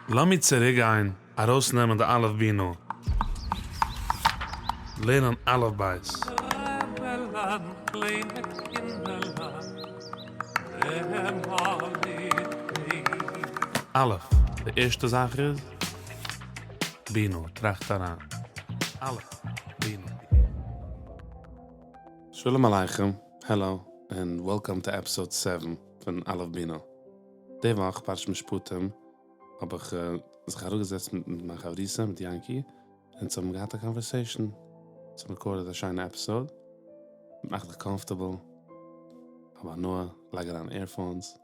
לאמיר צוריק גיין ארויסנעמען די אלף בינה, לערנען אלף בית. רעבעלען, קליינע קינדערלעך, אלף, די ערשטע זאך איז, בינה, טראכט אריין. אלף, בינה. שלום עליכם, העלא, און וועלקאם טו עפיסאוד סעווען פון אלף בינה. די וואך פרשת משפטים האב איך זיך אראפגעזעצט מיט מיין חברותא מיט יענקי, אונז האבן געהאט א קאנווערסעישאן, אונז האבן רעקארדעד א שיינע עפיסאוד, מאך דיך קאמפארטעבל, האב הנאה, לייג אריין עירפאונס,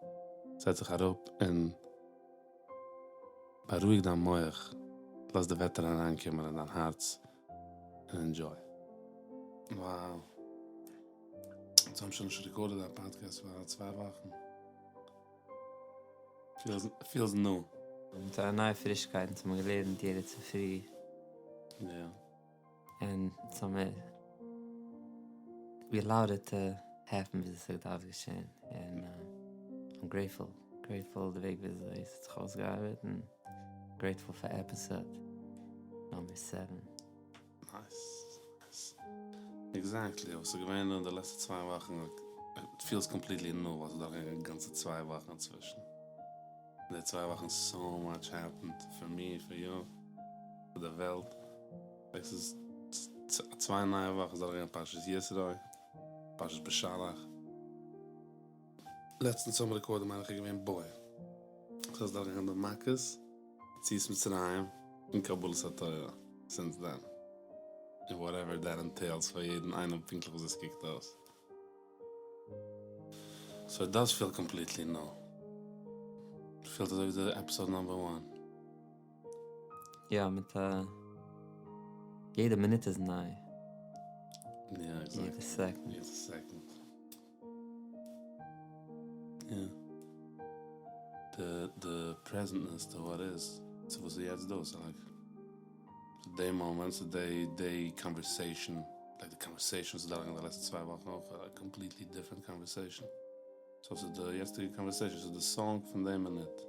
זעץ זיך אראפ און בארואיג דיין מח, לאז די ווערטער אריינקומען אין דיין הארץ און ענדזשוי. Wow. אונז האבן שוין נישט רעקארדעד א פאדקעסט פאר צוויי וואכן. פילס ניו. מיט א נייע פרישקייט, אונז האבן געלערנט יעדע צופרי. יא. און אונז האמיר ווי אלאוד איט טו העפן וויאזוי ס'האט געדארפט געשען, און איים גרעיטפול, גרעיטפול די וועג וויאזוי ס'האט זיך אויסגעארבעט, און גרעיטפול פאר עפיסאד נאמבער סעווען. נייס נייס. עקזעקטלי וואס איז געווען אין די לעצטע צוויי וואכן איט פילס קאמפליטלי ניו ווייל ס'איז דורכגעגאנגען גאנצע צוויי וואכן אינצווישן. אין די צוויי וואכן סאו מאטש העפענד פאר מי פאר יו פאר די וועלט. לייק ס'איז צוויי נייע וואכן ס'איז דורכגעגאנגען פרשת יתרו פרשת בשלח. לעצטנס האבן רעקארדעד מיין איך איז געווען בא. ס'איז דורכגעגאנגען די מכות. יציאת מצרים און קבלת התורה סינס דען, און וואטעווער דעט ענטעילס פאר יעדן איינעם פונקטליך וואס עס קוקט אויס. סאו איט דאז פיל קאמפליטלי ניו. פילט אזוי ווי די עפיסאד נאמבער וואן. יא מיט א יעדע מינוט איז ניי. יא עקזעקטלי. יעדע סעקאנד. יעדע סעקאנד. יא. די די פרעזענטנעס טו וואט איז, צו וואס איז יעצט דא, ס'איז לייק די מאמענט, ס'איז די די קאנווערסעישאן, לייק די קאנווערסעישאן וואס איז דורכגעגאנגען די לעצטע צוויי וואכן אויך א קאמפליטלי דיפרענט קאנווערסעישאן, סאו ס'איז די יעצטיגע קאנווערסעישאן, ס'איז די סאנג פון די מינוט.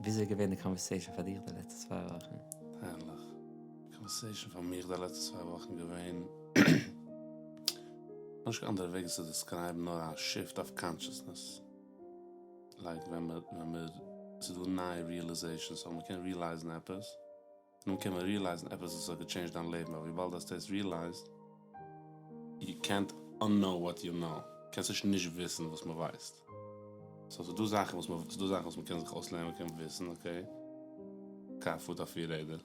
וויאזוי איז געווען די קאנווערסעישאן פאר דיך די לעצטע צוויי וואכן? הערליך. קאנווערסעישאן פאר מיך די לעצטע צוויי וואכן געווען. נישט קיין אנדערע וועג עס צו דעסקרייבן נאר א שיפט אוו קאנשעסנעס. לייק ווען מען ווען מען ס'איז דא נייע ריעליזעישאנס סאו מען קען ריעלייזן עפעס, נאכדעם קען מען ריעלייזן עפעס וואס האט געטשעינדזשט דיין לעבן אבער וויבאלד האסט עס ריעלייזד יו קענט אנקנאו וואט יו נאו, קענסט נישט נישט וויסן וואס מען ווייסט. סאו ס'איז דא זאכן וואס מען ס'איז דא זאכן וואס מען קען זיך אויסלערנען מען קען וויסן אקעי קאר פארט אויף פיר רעדער.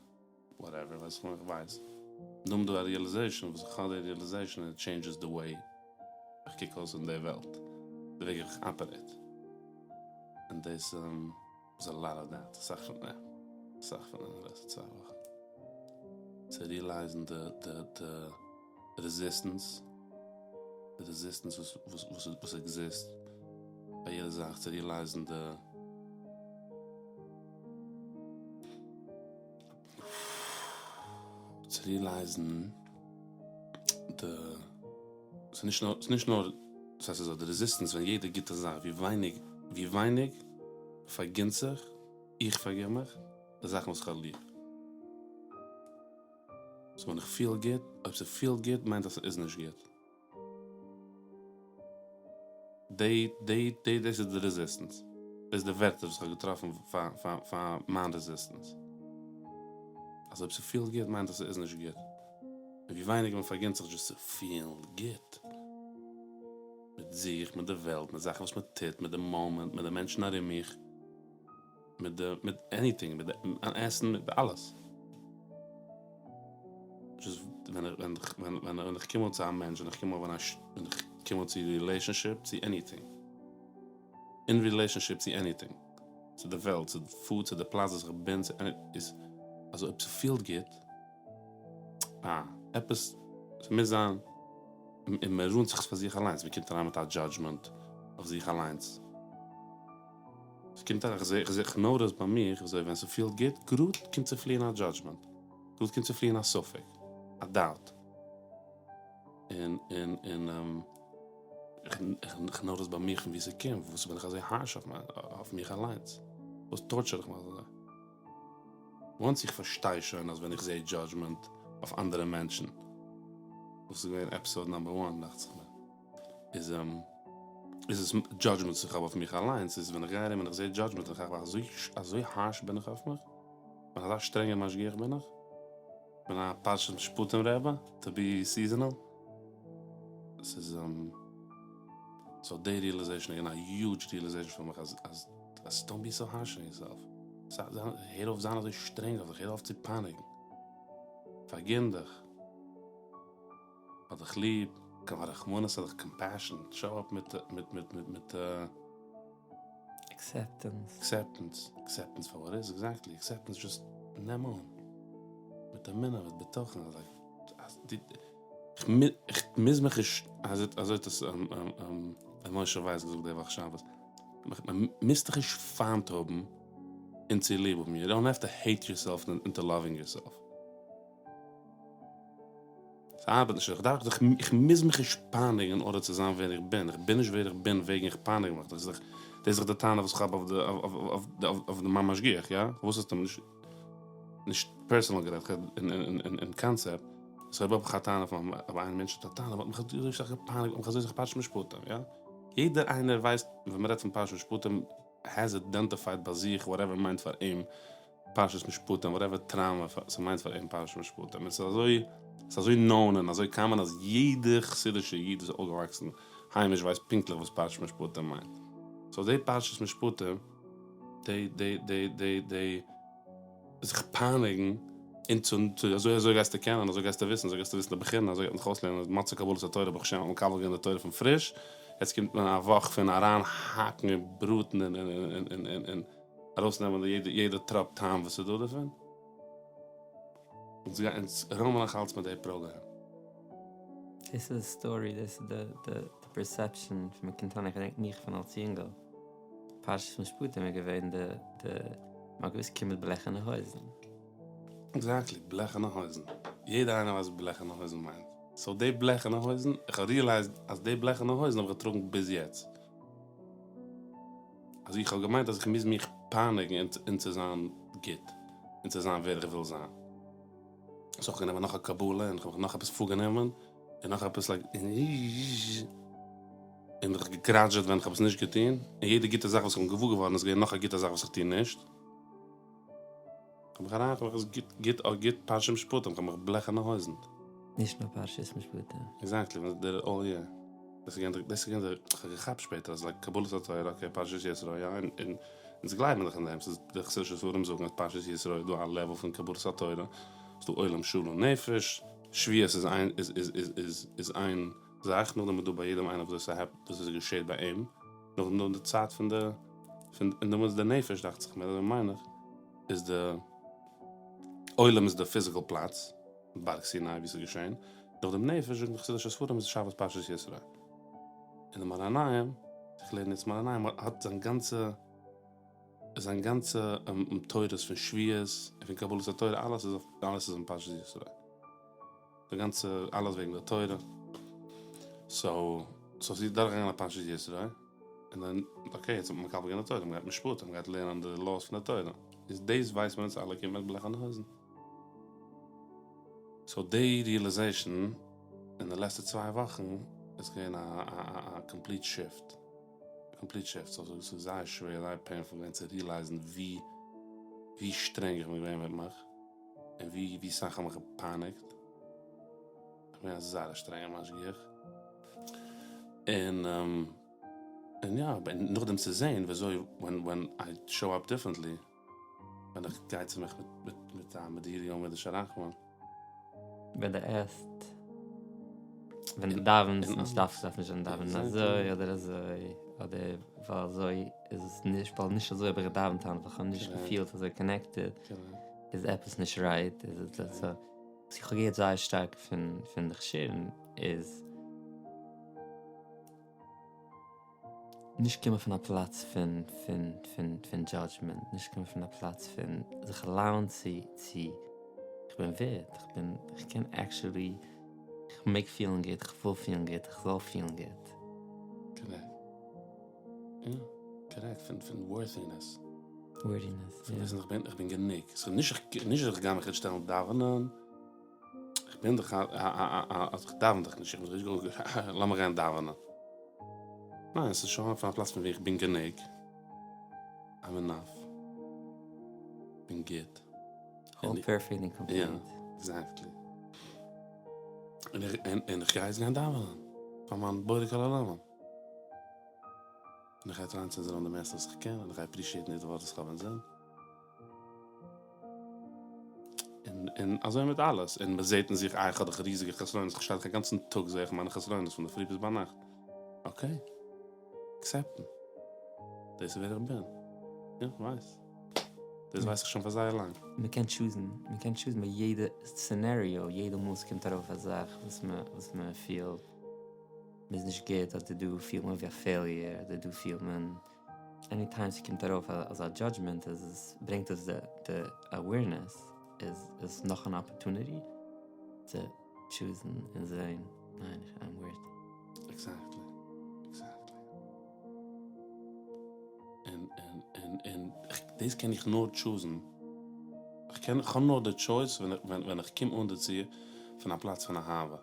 וואטעווער, ווייס איך איך ווייס. נאכדעם דא א ריעליזעישאן וואס איך האב די ריעליזעישאן איט טשעינדזשעס די וועי איך קוק אויס אין די וועלט, די וועג איך אפערעיט. און דאס איז א לאט אוו דעט, אסאך פון דעם, אסאך פון דעם די לעצטע צוויי וואכן. צו ריעלייזן די די די רעזיסטענס, די רעזיסטענס וואס וואס וואס עקזיסט ביי יעדע זאך, צו ריעלייזן די. צו ריעלייזן די, ס'איז נישט נאר, ס'איז נישט נאר, ס'הייסט אזוי, די רעזיסטענס ווען יעדע גוטע זאך, ווי ווייניג, ווי ווייניג פארגינט זיך, איך פארגין מיך, די זאכן וואס איך האב ליב. סאו ווען איך פיל גוט, אויב ס'פילט גוט מיינט אז ס'איז נישט גוט. די די די דאס איז די רעזיסטענס. דאס איז די ווערטער וואס איך האב געטראפן פאר פאר פאר מיין רעזיסטענס. אז אויב ס'פילט גוט מיינט אז ס'איז נישט גוט. און ווי ווייניגער מען פארגינט זיך דזשאסט צו פילן גוט. מיט זיך, מיט די וועלט, מיט זאכן וואס מען טוט, מיט די מאמענט, מיט די מענטשן ארום מיך. מיט די מיט עניטינג מיט די עסן מיט אלעס. דזשאסט ווען איך ווען איך ווען ווען איך קום אן צו א מענטש ווען איך קום אן ווען איך קום אן צו רילעישאנשיפ צו עניטינג. אין רילעישאנשיפ צו עניטינג. צו די וועלט צו די פוד צו די פלאץ וואס איך בין צו עני איז אז אויב ס'פילט גוט אה עפעס ס'מוז זיין און מען רואינט זיך עס פאר זיך אליינס מ'קומט אריין מיט א דזשאדזשמענט אויף זיך אליינס. ס'קומט אריין, כ'זע, כ'זע, כ'נאוטיס ביי מיך וויאזוי ווען ס'פילט גוט, גראד קומט צו פליען א דזשאדזשמענט, גראד קומט צו פליען א ספק, א דאוט. און, און, און, כ'נאוטיס ביי מיך פון וואו ס'קומט, וואס בין איך אזוי הארש אויף מיך אליינס? וואס טארטשער איך מיך אזוי? Once איך פארשטיי שוין אז ווען איך זעה דזשאדזשמענט אויף אנדערע מענטשן, וואס איז געווען episode number one דאכט זיך מיר, איז איז עס דזשאדזשמענט וואס איך האב אויף מיך אליינס, איז ווען איך גיי ארום און איך זעה דזשאדזשמענט און איך כאפ אזוי אזוי harsh בין איך אויף מיך, און אזא שטרענגער משגיח בין איך, כ'בין א פרשת משפטים רבי, to be seasonal, ס'איז סאו די ריעליזעישאן איז געווען א huge realization פאר מיך אז אז אז don't be so harsh on yourself, הער אויף זיין אזוי שטרענג אויף זיך, הער אויף צו פייניגן, פארגין דיך, האב דיך ליב, האב רחמנות אויף דיך, compassion, show up מיט מיט מיט מיט מיט. עקסעפטענס. עקסעפטענס, עקסעפטענס פאר וואט איז, עקזעקטלי, עקסעפטענס דזשאסט נעם אן, מיט אמונה, מיט בטחון, אז איך מוז מיך נישט, אזוי האט עס ר' משה ווייס געזאגט די וואך שבת, מוזט דיך נישט פיינט האבן און צו ליב האבן, יו דאנט העוו טו העיט יורסעלף אינטו לאווינג יורסעלף. ס'ארבעט נישט, איך דארף זיך, איך מוז מיך נישט פייניגן אין ארדער צו זיין ווער איך בין, איך בין נישט ווער איך בין וועגן איך פייניג מיך, דאס איז דאך, דאס איז דאך די טענה וואס איך האב אויף די, אויף די מיין משגיח, יא? פארוואס האסטו נישט, נישט פערסאנעל גערעדט, כ'רעד אין קאנצעפט, סאו אויב האב איך א טענה אויף מיין, אויב איין מענטש האט א טענה, מ'האט מיך אזוי שטארק געפייניגט, מ'האט מיך אזוי סאך פרשת משפטים, יא? יעדער איינער ווייסט ווען מ'רעדט פון פרשת משפטים, has identified ביי זיך whatever מיינט פאר אים פרשת משפטים whatever טראומא ס'מיינט פאר אים פרשת משפטים און ס'איז אזוי ס'איז אזוי known און אזוי common אז יעדע חסידישע איד וואס איז אויפגעוואקסן היימיש ווייסט פונקטליך וואס פרשת משפטים מיינט סאו די פרשת משפטים די די די די די זיך פייניגן און צו צו אזוי אזוי גייסטו קענען אזוי גייסטו וויסן אזוי גייסטו וויסן די בחינה אזוי גייט מען זיך אויסלערנען מצה קבלת התורה ברוך השם האט מען מקבל געווען די תורה פון פריש יעצט קומט מען א וואך פון אריין האקן און בראטן און און און און און ארויסנעמען די יעדע יעדע טראפ טעם וואס איז דא דערפון. אונז גייען אונז ראנען נאך אלץ מיט די פראגראם. דאס איז די story, דאס איז די די perception פון מקינטאן, איך געדענק מיך פון אלס יונגעל, פרשת משפטים איז געווען די די, מ'האט געוואוסט קום מיט בלעכענע הויזן. Exactly, בלעכענע הויזן. יעדער איינער ווייסט וואס בלעכענע הויזן מיינט. So די בלעכענע הויזן, איך האב realized אז די בלעכענע הויזן האב איך געטראגן ביז יעצט. אז איך האב געמיינט אז איך מוז מיך פייניגן און צו זיין גוט, און צו זיין ווער איך וויל זיין. So איך האב גענומען נאך א קבלה, און איך האב מיך נאך עפעס פארגענומען, און נאך עפעס like, און איך געגראדזשעט ווען איך האב עס נישט געטון, און יעדע גוטע זאך וואס איך בין געוואר געווארן איז געווען נאך א גוטע זאך וואס איך טו נישט. כ'האב מיך אריין, כ'האב מיך גוט גוט גוט פרשת משפטים, כ'האב מיך בלעכענע הויזן. נישט נאר פרשת משפטים. Exactly, ווען דער אל יא. דאס איז געווען דאס איז געווען די, כ'האב געכאפט שפעטער אז like קבלת התורה okay פרשת יתרו יא און און אונז גלייבן דאך אין דעם, ס'איז די חסידישע ספרים זאגן אז פרשת יתרו איז דא א level פון קבלת התורה, ס'איז דא עולם שלה נפש, שבועות איז איין איז איז איז איז איז איין זאך, נאכדעם איז דא ביי יעדעם איינעם וואס ס'העפ וואס עס געשעט ביי אים, נאכדעם דא די צייט פון די פון און דעמאלטס די נפש דאכט זיך מיר אזוי מיין איך איז די עולם איז די physical פלאץ, בארג סיני ווי ס'איז געשען, נאך דעם נפש זאגן די חסידישע ספרים איז שבת פרשת יתרו. און די מאור עיניים, איך לערן יעצט מאור עיניים, האט זיין גאנצע זיין גאנצע תורות פון שבועות און פון קבלת התורה אלעס איז אויף אלעס איז אין פרשת יתרו. די גאנצע אלעס וועגן די תורה. So so ס'איז דורכגעגאנגען א פרשת יתרו. און דאן okay יעצט האט מען מקבל געווען די תורה, מ'גייט משפטים, מ'גייט לערנען די laws פון די תורה. איז דאס ווייסט מען אונז אלע קומט מיט בלעכענע הויזן. So די realization אין די לעצטע צוויי וואכן איז געווען א א complete shift. Complete shift. So ס'איז זייער שווער, זייער painful געווען צו realize ן ווי ווי שטרענג איך בין געווען מיט מיך. און ווי ווי סאך כ'האב מיך געפייניגט. איך בין א זייער א שטרענגער משגיח. און און יא, נאכדעם צו זעהן וויאזוי ווען ווען I show up differently, ווען איך גיי צו מיך מיט מיט א מיט די י"ג מידות של רחמים. ווען דו עסט, ווען דו דאווענסט, נישט דארפסט דארף נישט זיין דאווענען אזוי אדער אזוי, אדער ווייל אזוי איז עס נישט, ווייל נישט אזוי האב איך געדאווענט היינט, ווייל כ'האב נישט געפילט אזוי connected, איז עפעס נישט right, איז עס אזוי. וואס איך האב געהערט זייער שטארק פון פון דיך share ן איז, נישט קומען פון א פלאץ פון פון פון פון judgment, נישט קומען פון א פלאץ פון זיך allow ן צו צו איך בין ווערד, איך בין איך קען actually, איך מעג פילן גוט, איך וויל פילן גוט, איך זאל פילן גוט. Correct. יא, correct, פון פון worthiness. ווארדינעס, פון וויסן איך בין איך בין גענוג, ס'איז נישט נישט איך גיי מיך יעצט שטעלן דאווענען, איך בין דאך א א א א איך דאווען דאך נישט, איך בין דאך נישט לאמיר גיין דאווענען. ניין, עס איז שוין פון א פלאץ פון ווי איך בין גענוג, I'm enough, בין גוט. האול פערפעקט און קאמפליט. יא, עקזעקטלי. און איך און איך גיי יעצט גיין דאווענען פאר מיין בורא כל עולמים. און איך גיי טרייען צו זיין די בעסטע וואס איך קען, און איך גיי אפרישיעטן יעדע ווארט וואס איך האב אינזין. און און אזוי מיט אלעס, און מען זעט אין זיך אה איך האב דאך ריזיגע חסרונות, איך שטיי דאך א גאנצן טאג זע איך מיינע חסרונות פון די פרי ביז ביינאכט, אקעי, עקסעפטן, דאס איז ווער איך בין, יא איך ווייס, דאס ווייס איך שוין פאר זייער לאנג. מען קען טשוזן, מען קען טשוזן ביי יעדע סינעריאו, יעדע מאל ס'קומט ארויף א זאך וואס מען וואס מען פילט מען איז נישט גוט, אדער דא פילט מען ווי א פעיליער, אדער דא פילט מען. עני טיים ס'קומט ארויף אזא דזשאדזשמענט איז עס ברענגט עס די אווערנעס איז עס נאך אן אפערטוניטי צו טשוזן און זעהן ניין איים ווארטי. עקזעקטלי. עקזעקטלי. און און און און דאס קען איך נאר טשוזן, איך קען איך האב נאר די טשויס ווען ווען איך קום אן דערצו פון א פלאץ פון אהבה.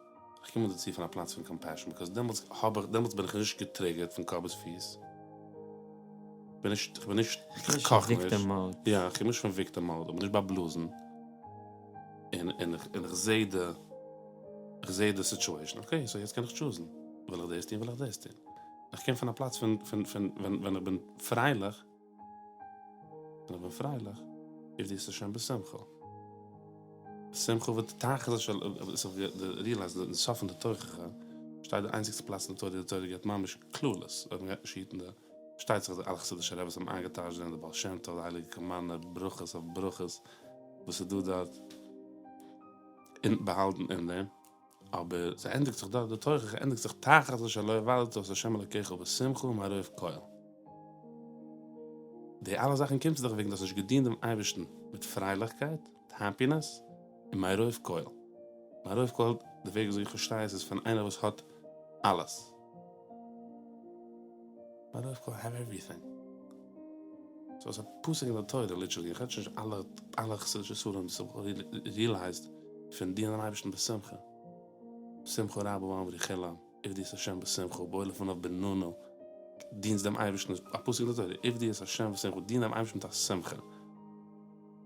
איך קום אן דערצו פון א פלאץ פון קאמפעשאן ביקאוז דעמאלטס האב איך דעמאלטס בין איך נישט געטריגערט פון קאפ ביז פיס, כ'בין נישט כ'בין נישט כ'קאך נישט, יא איך קום נישט פון וויקטעם מאוד, כ'בין נישט באבלאזן, און און און איך זעה די איך זעה די סיטועשאן, אקעי סאו יעצט קען איך טשוזן, וויל איך דאס טון וויל איך דאס טון, איך קום פון א פלאץ פון פון פון ווען ווען איך בין פרייליך. ווען איך בין פרייליך, עבדו את השם בשמחה. בשמחה ותחת אשר, ריעלייז אין סוף פון די תוכחה, שטייט די איינציגסטע פלאץ אין די תורה ווי די תורה געבט ממש קללות, אויב מ'גייט נישט היטן די, שטייט זיך די אלע חסידישע רביס האבן איינגעטייטשט דעם, די בעל שם טוב, די הייליגע קאמארנער, ברכות אויף ברכות וואס איז דא דארט און באהאלטן אין דעם. אבער ס'ענדיגט זיך דארט, די תוכחה ענדיגט זיך תחת אשר לא עבדת את ה' אלוקיך בשמחה ומרוב כל. די אלע זאכן קומט זיך וועגן דו האסט נישט געדינט דעם אייבערשטן מיט פרייליכקייט, מיט העפינעס, און מרוב כל. מרוב כל, די וועג וויאזוי איך פארשטיי עס איז פון איינער וואס האט אלעס. מרוב כל העוו עווריטינג. סאו ס'איז א פסוק אין די תורה ליטערלי, איך רעד שוין נישט אלע אלע חסידישע ספרים וואס האבן ריעלייזד פון דינען דעם אייבערשטן בשמחה, בשמחה רבה אמרו כולם, עבדו את ה' בשמחה ובואו לפניו ברננה, דינסט דעם אייבערשטן איז א פסוק אין די תורה, עבדו את ה' בשמחה, דין דעם אייבערשטן מיט א שמחה.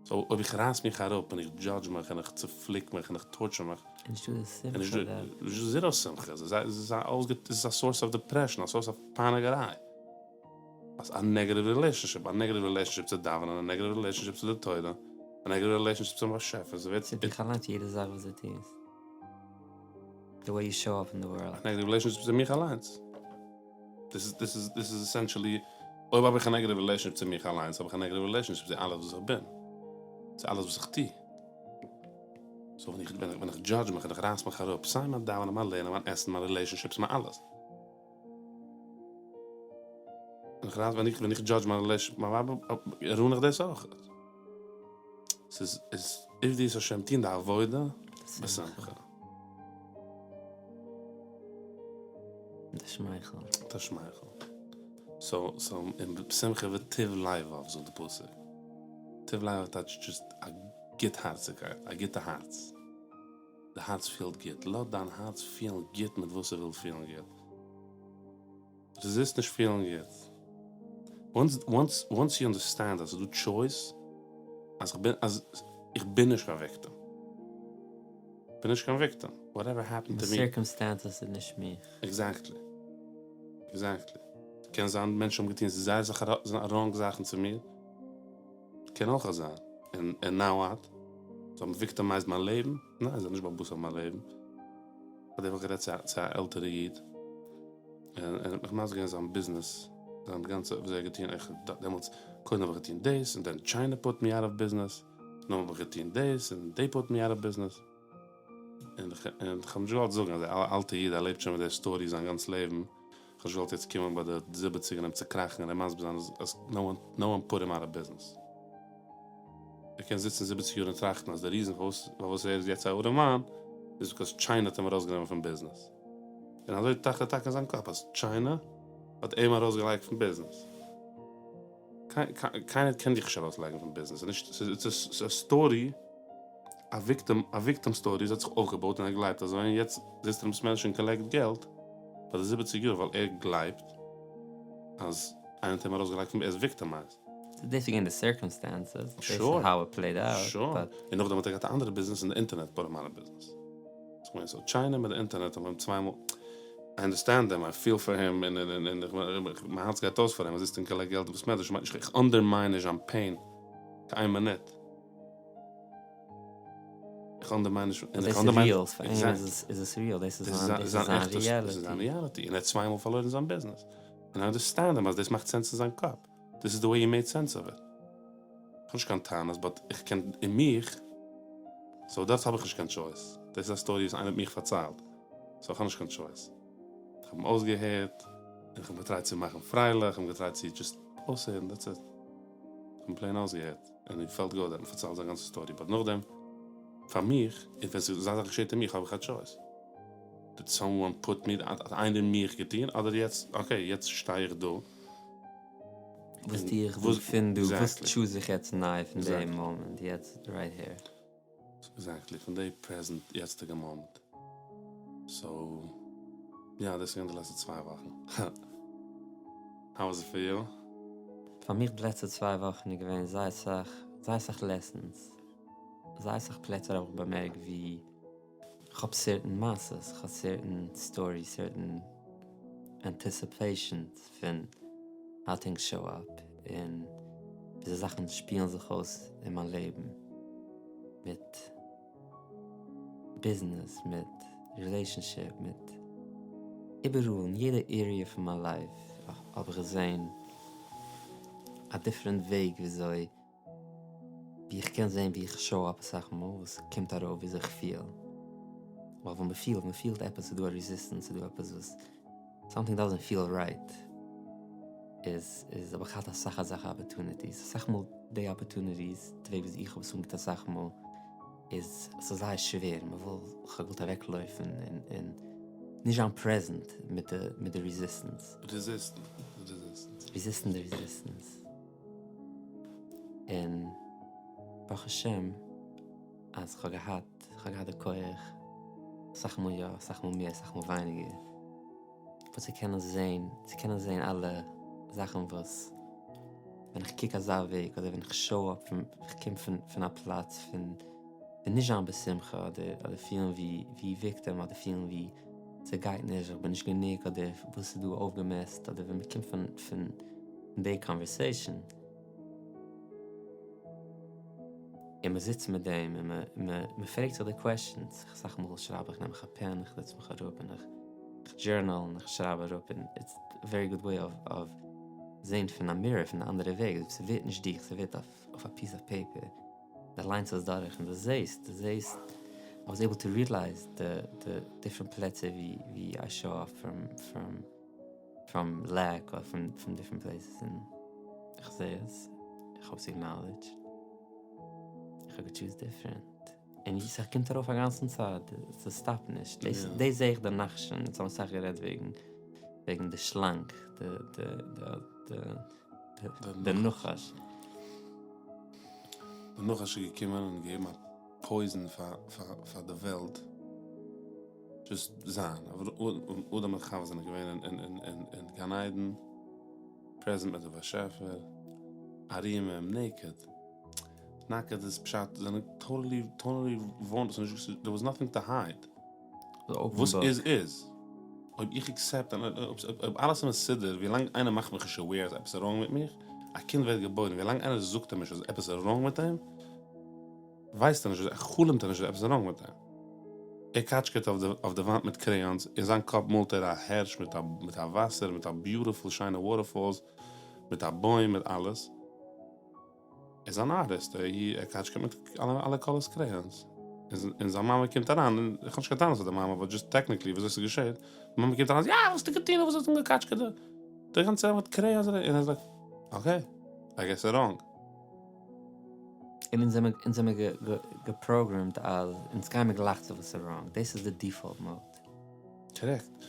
סאו אויב איך רייס מיך אראפ און איך דזשאדזש מיך און איך צופליק מיך און איך טארטשער מיך, איז נישטא די שמחה דארט. איז נישטא זירא שמחה, ס'איז א סאורס אוו דעפרעשאן, א סאורס אוו פייניגעריי. א נעגעטיוו רילעישאנשיפ, א נעגעטיוו רילעישאנשיפ צו דאווענען, א נעגעטיוו רילעישאנשיפ צו די תורה, א נעגעטיוו רילעישאנשיפ צום באשעפער, ס'ווערט. צו דיך אליינס, יעדע זאך וואס דו טוסט, די וועי יו שאו אפ אין די ווארלד. א נעגעטיוו רילעישאנשיפ צו מיך אליינס. דאס איז דאס איז דאס איז עסענטשעלי, אויב האב איך א נעגעטיוו רילעישאנשיפ צו מיך אליינס, האב איך א נעגעטיוו רילעישאנשיפ צו אלעס וואס איך בין, צו אלעס וואס איך טו. סאו ווען איך ווען איך דזשאדזש מיך און איך רייס מיך אראפ, סיי מיין דאווענען, מיין לערנען, מיין עסן, מיין רילעישאנשיפס, מיין אלעס. איך רייס ווען איך ווען איך דזשאדזש מיין רילעישאנשיפ מיט מיין ווייב רואין איך דאס אויך. ס'איז איז עבדו את השם טוהן די עבודה בשמחה. מיט א שמייכל. מיט א שמייכל. סאו סאו און בשמחה וטוב לבב זאגט די פסוק. טוב לבב טייטש דזשאסט א גוט הארציגקייט, א גוטע הארץ. די הארץ פילט גוט, לאז דיין הארץ פילן גוט מיט וואס ס'וויל פילן גוט. רעזיסט נישט פילן גוט. וואנס וואנס וואנס יו אנדערסטענד אז ס'איז דא טשויס, אז כ'בין אז איך בין נישט קיין וויקטעם. כ'בין נישט קיין וויקטעם. וואטעווער העפענד טו מי. די סירקעמסטענסעס איז נישט מיך. עקזעקטלי. עקזעקטלי. קען זיין מענטשן האבן געטון זייער אסאך ראנג זאכן צו מיר. קען אויך זיין. און און נאו וואט? זיי האבן וויקטעמייזד מיין לעבן? ניין, זיי זענען נישט בעל הבית אויף מיין לעבן. כ'האב די וואך גערעדט צו א צו א עלטערע איד, און ער האט מיך מסביר געווען זיין ביזנעס, זיין גאנצע וויאזוי ער האט געטון, איך דעמאלטס, קודם האב איך געטון דאס, און דען טשיינע פוט מי אוט אוו ביזנעס, נאכדעם האב איך געטון דאס, און דעי פוט מי אוט אוו ביזנעס. און איך האב נישט געוואלט זאגן אז א אלטע איד ער לעבט שוין מיט די סטארי זיין גאנץ לעבן, איך האב נישט געוואלט יעצט קומען ביי די זיבעציג און אים צוקראכן און אים מסביר זיין אז נאו וואן פוט הים אוט אוו ביזנעס. ער קען זיצן זיבעציג יאר און טראכטן אז די ריזען פארוואס ער איז יעצט א ארעמאן איז ביקאוז טשיינע האט אים ארויסגענומען פון ביזנעס. און אזוי טראכט ער טאקע אין זיין קאפ אז טשיינע האט אים ארויסגעלייגט פון ביזנעס. קיינער קען דיך נישט ארויסלייגן פון ביזנעס, ס'איז א סטארי, א וויקטעם, א וויקטעם סטארי, עס האט זיך אויפגעבויט און ער גלייבט אזוי, און יעצט זיצט ער אין בית מדרש און קאלעקט געלט ביי די זיבעציג יאר ווייל ער גלייבט אז איינער האט אים ארויסגעלייגט פון, ער איז וויקטעמייזד. דאס איז געווען די סירקאמסטענסעס, דאס איז האו איט פלעיד אוט, שור, און נאכדעם האט ער געהאט א אנדערע ביזנעס און די אינטערנעט פוט אים אוט אוו ביזנעס. סאו טשיינע מיט די אינטערנעט האבן אים צוויי מאל, איי אנדערסטענד אים, איי פיל פאר הים, און און און מיין הארץ גייט אויס פאר אים, ער זיצט און קאלעקט געלט אין בית מדרש, מיינט נישט איך אנדערמיין נישט זיין פעין קיין איין מינוט. איך אנדערמיין נישט, און איך אנדערמיין, דאס איז ריעל, פאר אים איז עס ריעל, דאס איז זיין ריעליטי. דאס איז זיין ריעליטי, און ער האט צוויי מאל פארלוירן זיין ביזנעס. און איי אנדערסטענד אים אז דאס מאכט סענס אין זיין קאפ. דאס איז די וועי הי מעיד סענס אוו איט. איך האב נישט קיין טענות באט איך קען אין מיך, סאו דארט האב איך נישט קיין טשויס. דאס איז א סטארי וואס איינער האט מיך פארציילט, סאו איך האב נישט קיין טשויס. איך האב אים אויסגעהערט, און איך האב אים געטרייט צו מאכן פרייליך, איך האב אים געטרייט צו דזשאסט אויסהערן, דעטס איט. איך האב אים פלעין אויסגעהערט, און הי פעלט גוד, ער האט מיר פארציילט זיין גאנצע סטארי, באט נאכדעם, פאר מיך, און ווען אזא זאך געשעט אין מיך האב איך א טשויס. דיד סאמאן פוט מי, האט איינער מיך געטון, אדער יעצט, אקעי, יעצט שטיי איך דא. וואס טו איך דא פון דא, וואס טשוז איך יעצט ניי פון די מאמענט, יעצט רייט העיר. עקזעקטלי, פון די פרעזענט יעצטיגע מאמענט. סאו, יא, דאס איז געווען די לעצטע צוויי וואכן. האו וואס איט פאר יו? פאר מיך די לעצטע צוויי וואכן איז געווען זייער סאך, זייער סאך לעסענס. זייער סאך פלעצער האב איך באמערקט ווי כ'האב סערטען מעשות, כ'האב סערטען סטאריס, סערטען ענטיסיפעישאנס פון האו טינגס שאו אפ, און וויאזוי זאכן שפילן זיך אויס אין מיין לעבן, מיט ביזנעס, מיט רילעישאנשיפ, מיט איבעראל, אין יעדע עריע פון מיין לייף האב איך געזען א דיפרענט וועג וויאזוי ווי איך קען זען ווי איך שאו אפ אסאך מאל וואס קומט ארויף וויאזוי איך פיל, ווייל ווען מ'פילט, מ'פילט עפעס ס'איז דא א רעזיסטענס ס'איז דא עפעס וואס סאמטינג דאזענט פיל רייט, איז איז האב איך געהאט אסאך אזעלכע אפערטוניטיס, אסאך מאל די אפערטוניטיס די וועג וויאזוי איך האב עס אנגעקוקט אסאך מאל איז ס'איז זייער שווער, מ'וויל, כ'האב געוואלט אוועקלויפן און און נישט זיין פרעזענט מיט די מיט די רעזיסטענס. רעזיסטן די רעזיסטענס. רעזיסטן די רעזיסטענס. און ברוך השם אז כ'האב געהאט, כ'האב געהאט די כח, אסאך מאל יא, אסאך מאל מער, אסאך מאל ווייניגער, אבער צו קענען זען, צו קענען זען אלע זאכן וואס ווען איך קוק אזא וועג, אדער ווען איך שאו אפ פון, איך קום פון פון א פלאץ פון פון נישט זיין בשמחה, אדער אדער פילן ווי ווי וויקטעם, אדער פילן ווי ס'גייט נישט, איך בין נישט גענוג, אדער וואס איז דא אויפגעמעסט, אדער ווען מ'קומט פון פון די קאנווערסעישאן, און מען זיצט מיט דעם און מען מען פרעגט זיך די קוועסטשענס, אסאך מאל שרייב איך נעם איך א פען איך זעץ מיך אראפ און איך דזשורנאל און איך שרייב אראפ און איטס א ווערי גוד וועי אוו אוו זעהן פון א מירער פון די אנדערע וועג, ס'ווערט נישט דיך ס'ווערט אויף א פיס אוו פעיפער, דו ליינסט עס דורך און דו זעהסט דו זעהסט, איי וואס עיבל טו ריעלייז די די דיפרענט פלעצער ווי ווי איי שאו אפ פראם פראם. פראם לעק אר פראם פראם דיפרענט פלעיסעס און איך זעה עס, איך האב עס עקנאלעדזשד, איך האב געטשוזט דיפרענט, און ס'קומט ארויף א גאנצן צייט, ס'סטאפט נישט, דאס דאס זעה איך די נחשון, אונז האבן אסאך גערעדט וועגן וועגן די שלאנג, די די די די די נחש. די נחש איז געקומען און געגעבן א פויזן פאר פאר פאר די וועלט. דזשאסט זיין, אדם און חווה זענען געווען אין גן עדן, פרעזענט מיט די באשעפער, ערומים, נעקעד, נאקעט איז פשט זענען טאטעלי טאטעלי וואלנערעבל, דער וואס נאטינג טו הייד, וואס איז איז, אויב איך עקסעפט אויב אלעס איז מסודר, ווילאנג איינער מאכט מיך נישט עוועיר אז עפעס איז ראנג מיט מיך, א קינד ווערט געבוירן, ווילאנג איינער זאגט אים נישט אז עפעס איז ראנג מיט אים, ווייסט ער נישט, חלומ'ט ער נישט אז עפעס איז ראנג מיט אים. ער קאטשקעט אויף די וואנט מיט קרעיאנס, אין זיין קאפ מאלט ער א הערש מיט א מיט א וואסער, מיט א ביוטיפול שיינע וואטערפאלס, מיט א בוים, מיט אלעס. ער איז אן ארטיסט, ער קאטשקעט מיט אלע קאלערס קרעיאנס. און זיין מאמע קומט אריין, און איך האב נישט קיין טענות אויף די מאמע, באט דזשאסט טעקניקלי וויאזוי ס'געשעט, די מאמע קומט אריין, יא וואס האסטו געטון, וואס האסטו אנגעקאטשקעט די גאנצע מיט קרעיאנס, און ער איז לייק, אקעי, איי געס איטס ראנג. און אונז זעמער אונז זעמער געפראגרעמט אז אונז גיימער גלייך צו וואס איז ראנג, דאס איז די דיפאלט מאוד. קארעקט.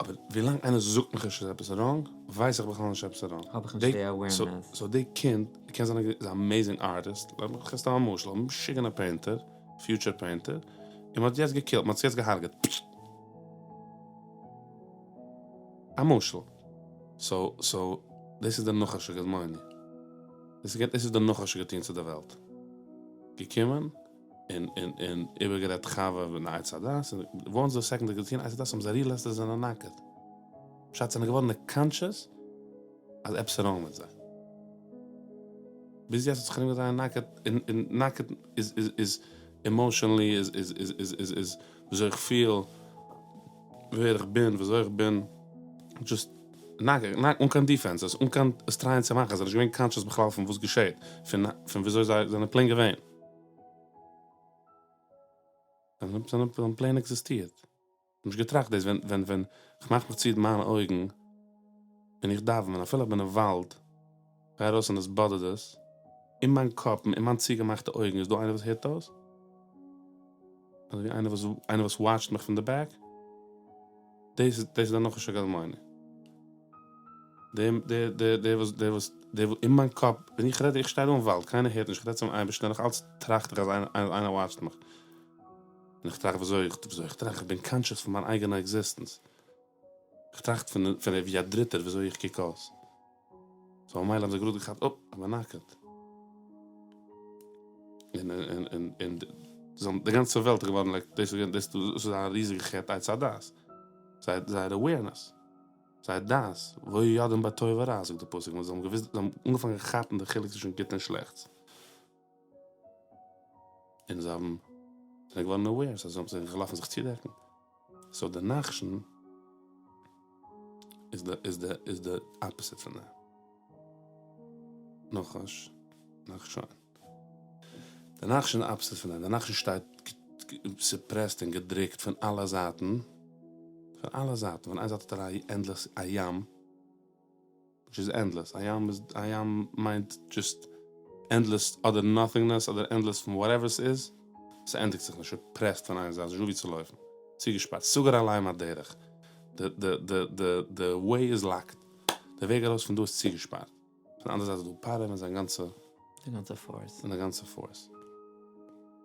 אבער ווילאנג איינער זאגט מיך נישט אז עפעס איז ראנג, ווייס איך בכלל נישט עפעס איז ראנג. האב איך נישט די אווערנעס. סאו די קינד קען זיין איז א אמעיזינג ארטיסט, לאמיך געבן סתם א משל, א משוגענע פעינטער, פיוטשער פעינטער, און מ'האט יעצט געקילט, מ'האט יעצט געהארגעט. א משל. סאו סאו דאס איז די נחש הקדמוני. דאס איז די נחש האט געטון צו די וועלט. געקומען. און און און איבערגערעדט חווה מיט עץ הדעת, און וואנס די סעקאנד האט געטון עץ הדעת האבן זיי ריעלייזט אז זיי זענען נאקעט. פשט זענען געווארן קאנטשעס אז עפעס איז ראנג מיט זיי. ביז יעצט האט זיך ארומגעדרייען נאקעט, און און נאקעט איז איז איז עמאושענלי איז איז איז איז איז איז וויאזוי איך פיל, ווער איך בין, וויאזוי איך בין, דזשאסט נאקעט, אן קיין דיפענסעס, אן קיין עס טרייען צו מאכן, זיי זענען נישט געווען קאנטשעס בכלל פון וואס געשעט, פון פון וויאזוי זיי זענען פלעין געווען. זיי האבן פלעין עקזיסטירט. נישט געטראכט דאס ווען ווען ווען כ'מאך מיך צו מיינע אויגן און איך דאווען און אפילו איך בין אין וואלד, גיי ארויס אין התבודדות, אין מיין קאפ אין מיין צוגעמאכטע אויגן איז דא איינער וואס הערט אויס? אזוי ווי איינער וואס איינער וואס וואטשט מיך פון די בעק? דאס איז דאס איז די נחש הקדמוני. דער דער דער דער וואס דער וואס דער וואס אין מיין קאפ ווען איך רעד איך שטיי דא אין וואלד קיינער הערט נישט איך רעד צום אייבערשטן און נאך אלץ טראכט איך אז איינער וואטשט מיך. און איך טראכט וויאזוי איך וויאזוי איך טראכט איך בין קאנטשעס פון מיין אייגענע עקזיסטענס. איך טראכט פון פון ווי א דריטער וויאזוי איך קוק אויס. סאו ממילא האבן זיי גראד געכאפט אופ איך בין נאקעט. און און און און און די גאנצע וועלט איז געווארן לייק דאס איז דאס איז א ריזיגע חטא עץ הדעת. זייער זייער אווערנעס. זייער דעת. והיו יודעים בטוב ורע זאגט די פסוק. זיי האבן געוואוסט זיי האבן אנגעפאנגען כאפן די חילוק צווישן גוט און שלעכטס. און זיי האבן זענען געווארן אוועיר סאו זיי זענען געלאפן זיך צודעקן. סאו די נחשון איז די איז די איז די אפעסיט פון דעם. נחש, נחשון. די נחשון איז די אפעסיט פון דעם. די נחשון שטייט צופרעסט און געדריקט פון אלע זייטן. פון אלע זייטן. פון איין זייט האט ער א ענדלעס א ים. וויטש איז ענדלעס, א ים איז, א ים מיינט דזשאסט ענדלעס אדער נאטינגנעס אדער ענדלעס פון וואטעווער ס'איז, ס'ענדיגט זיך נישט, ס'פרעסט פון איין זייט, נישטא ווי צו לויפן, צוגעשפארט, סגור עליהם הדרך, די די די די די וועי איז לאקד, די וועג ארויס פון דא איז צוגעשפארט, פון די אנדערע זייט איז דא פרעה מיט זיין גאנצע. די גאנצע פארס. און די גאנצע פארס.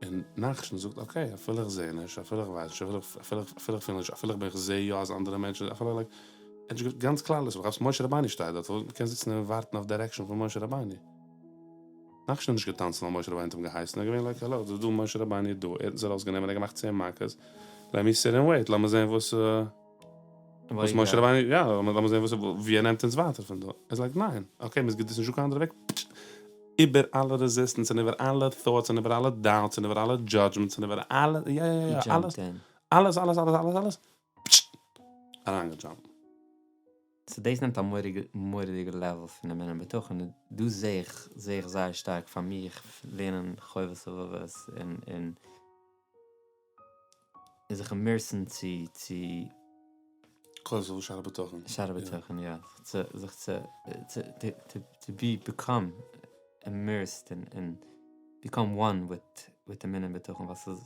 און נחשון זאגט אקעי אפילו איך זעה נישט, אפילו איך ווייס נישט, אפילו איך אפילו איך פיל נישט, אפילו איך בין איך זעה יא אז אנדערע מענטשן, אפילו לייק, גאנץ כלל ישראל, כאפסט משה רבינו שטייט דארט, וואס מ'קען זיצן און ווארטן אויף דירעקשאן פון משה רבינו. נחשון האט נישט געטאנצן ווייל משה רבינו האט אים געהייסן, ער איז געווען לייק האלא, ס'איז דא משה רבינו איז דא, ער האט אונז ארויסגענומען, ער האט געמאכט צען מכות, לעט מי סיט ענד וועיט, לאמיר זען וואס וואס משה רבינו, יא, לאמיר זען וואס ווי ער נעמט אונז ווייטער פון דא. ער איז לייק ניין, אקעי, מ'איז גוט, ס'איז נישטא קיין אנדערע וועג, איבער אלע רעזיסטענס און איבער אלע טאטס און איבער אלע דאוטס און איבער אלע דזשאדזשמענטס און איבער אלע, יא יא יא, אלעס, אלעס אלעס אלעס אלעס אלעס, אריינגעדזשאמפט. סאו דאס נעמט א מורא'דיגע לעוועל פון אמונה און בטחון, און דא זעה איך זעה איך זייער שטארק פאר מיך לערנען חובת הלבבות און און און זיך אימערסן צו צו. חובת הלבבות שער הבטחון. שער הבטחון יא, צו זיך צו טו בי ביקאם אימערסד און און ביקאם וואן וויט וויט אמונה און בטחון ווייל ס'איז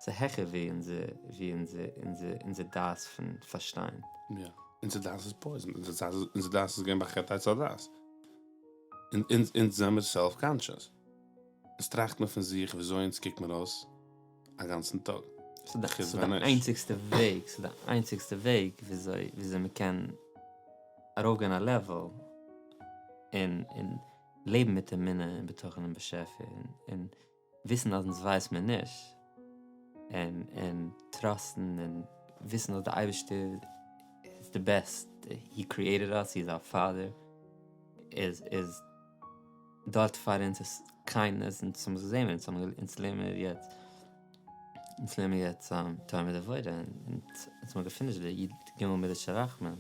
ס'איז העכער ווי אונזער ווי אונזער אונזער אונזער דעת פון פארשטיין. יא, אונזער דעת איז פויזן, אונזער דעת איז געווען ביי חטא עץ הדעת. אונז אונז זעמיר סעלף קאנטשעס. אונז טראכט מיר פון זיך וויאזוי אונז קוק מיר אויס א גאנצן טאג. ס'איז די איינציגסטע וועג, ס'איז די איינציגסטע וועג וויאזוי וויאזוי מ'קען ארויפגיין א לעוועל און און לעבן מיט אמונה און בטחון אין באשעפער און וויסן אז אונז ווייס מיר נישט און און טראסטן און וויסן אז די אייבערשטער איז די בעסט, הי קריעטעד אס, הי איז אווער פאדער, איז איז דארט פאר אונז איז קיינעס אונז האבן געזען אונז האבן אונז לערנען מיר יעצט אונז לערנען מיר יעצט תומר דבורה און אונז האבן געפינישט די י"ג מידות של רחמים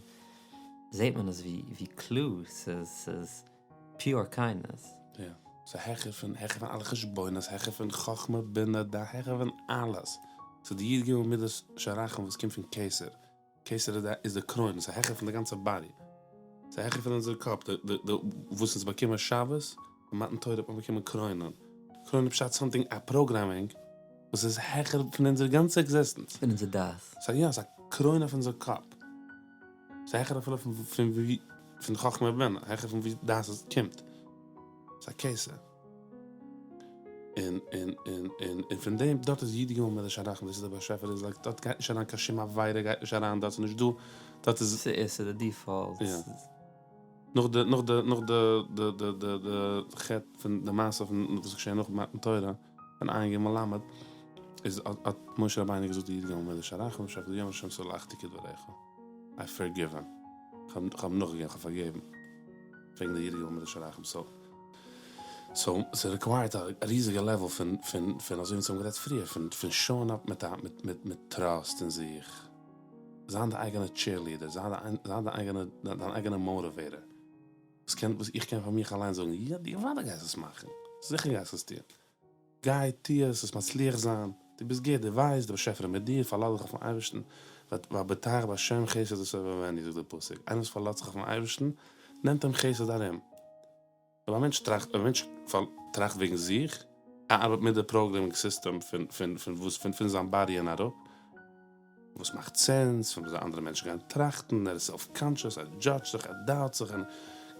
זעט מען עס ווי ווי קלאר ס'איז ס'איז פיור קיינדנעס. יא, ס'איז העכער פון העכער פון אלע חשבונות, העכער פון חכמה בינה דעת, העכער פון אלעס. ס'איז די י"ג מידות של רחמים וואס קומט פון כתר. כתר איז די איז די קרוין, ס'איז העכער פון די גאנצע באדי. ס'איז העכער פון אונזער קאפ, די די די וואס אונז באקומען שבת, ביי מתן תורה האט מען באקומען קרוינען. קרוין איז פשט סאמטינג א פראגרעמינג וואס איז העכער פון אונזער גאנצע עקזיסטענץ. פון אונזער דעת. ס'איז יא, ס'איז א קרוין אויף אונזער קאפ. ס'איז העכער אפילו פון פון ווי פון חכמה ובינה, העכער פון ווי דעת קומט. ס'איז א כתר. און און און און און פון דעם דארט איז י"ג מידות הרחמים דאס איז דער באשעפער איז לייק דארט גייט נישט אריין קיין שום עבירה גייט נישט אריין דארט ס'איז נישט דא דארט איז. ס'איז די דיפאלט. יא. נאך די נאך די נאך די די די די די חטא פון די מעשה פון וואס איז געשען נאך מתן תורה פון ע"ג ל"ד איז האט האט משה רבינו געזאגט די י"ג מידות הרחמים באשעפער ויאמר השם סלחתי כדברך איי פארגיוו הים כ'האב אים נאכגעגעבן כ'האב פארגעבן וועגן די י"ג מידות הרחמים סאו סאו ס'ריקווייערט א ריזיגע לעוועל פון פון פון אזוי ווי אונז האבן גערעדט פריער פון פון שאוען אפ מיט א מיט מיט מיט טראסט אין זיך. זיין די אייגענע טשעירלידער, זיין די אייגענע, דיין אייגענע מאטיוועיטער, וואס קען, וואס איך קען פאר מיך אליין זאגן, יא, דו אוודאי גייסט עס מאכן, זיכער גייסט עס טון, גיי טו עס, וועסט מצליח זיין, דו ביסט גוט, דו ווייסט, דער באשעפער איז מיט דיר, פארלאז דיך אויפן אייבערשטן, והבוטח בה' חסד יסובבנו, זאגט דער פסוק, איינער וואס פארלאזט זיך אויפן אייבערשטן, נעמט אים חסד ארום. אויב א מענטש טראכט, אויב א מענטש טראכט וועגן זיך, ער ארבעט מיט די פראגרעמינג סיסטעם פון פון פון וואס פון פון זיין באדי און אראפ, וואס מאכט סענס, פון וויאזוי אנדערע מענטשן גייען טראכטן, ער איז סעלף קאנטשעס, ער דזשאדזשט זיך, ער דאוט זיך, און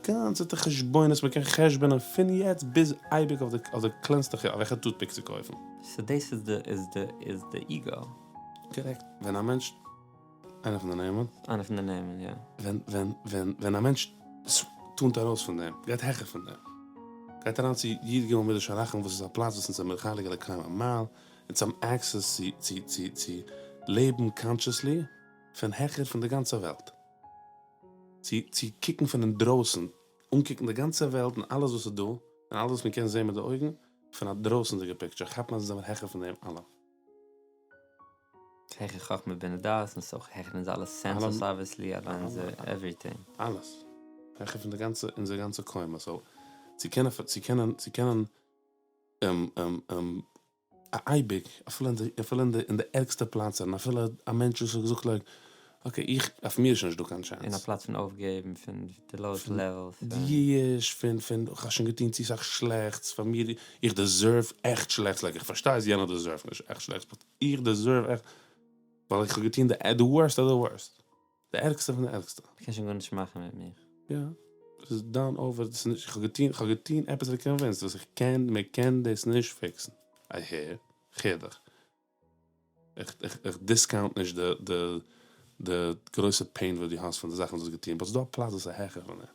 גאנצעטע חשבונות, מען קען חשבונ'ען פון יעצט ביז אייביג אויף די אויף די קלענסטע ח וועלכע טוטפיק צו קויפן. סאו דאס איז די איז די איז די איגא. קארעקט, ווען א מענטש. איינע פון די נעמען. איינע פון די נעמען, יא. ווען ווען ווען ווען א מענטש טונט ארויס פון דעם, גייט העכער פון דעם, גייט אריין צו י"ג מידות הרחמים וואס איז א פלאץ וואס אונז זעמיר חלק אלוקי ממעל, אונז האבן עקסעס צו צו צו צו לעבן קאנטשעסלי פון העכער פון די גאנצע וועלט. צו צו קוקן פון אינדרויסן, אנקוקן די גאנצע וועלט און אלעס וואס איז דא, און אלעס וואס מען קען זען מיט די אויגן, פון א דרויסנדיגע פיקטשער, כאפן אז אונז זעמיר העכער פון דעם אלעם. העכער חכמה בינה דעת און ס'איז אויך העכער אונז אלע סענסעס אבוויעסלי אלע אונזער עווריטינג. אלעס. העכער פון די גאנצע אונזער גאנצע קומה סאו צו קענען צו קענען צו קענען אייביג אפילו אין די אפילו אין די אין די ערגסטע פלאצער און אפילו א מענטש וואס האט געזאגט לייק אקעי איך אויף מיר איז שוין נישטא קיין טשענס. אין א פלאץ פון אויפגעבן פון די לאועסט לעוועל פון. יאוש פון פון כ'האב שוין געטון צו סאך שלעכטס פאר מיר איך דעזערוו עכט שלעכטס לייק איך פארשטיי אז יענער דעזערווט נישט עכט שלעכטס באט איך דעזערוו עכט ווייל איך האב געטון די די ווארסט אוו די ווארסט די ערגסטע פון די ערגסטע. מ'קען שוין גארנישט מאכן מיט מיך. יא. ס'איז דאן אווער דאס איז נישט איך האב געטון איך האב געטון עפעס איך בין קאנווינסד וואס איך קען מ'קען דאס נישט פיקסן. איי הער. כ'הער דיך. איך דיסקאונט נישט די די די גרויסע פעין וואס דו האסט פון די זאכן וואס דו האסט געטון, באט ס'דא א פלאץ וואס איז העכער פון דעם.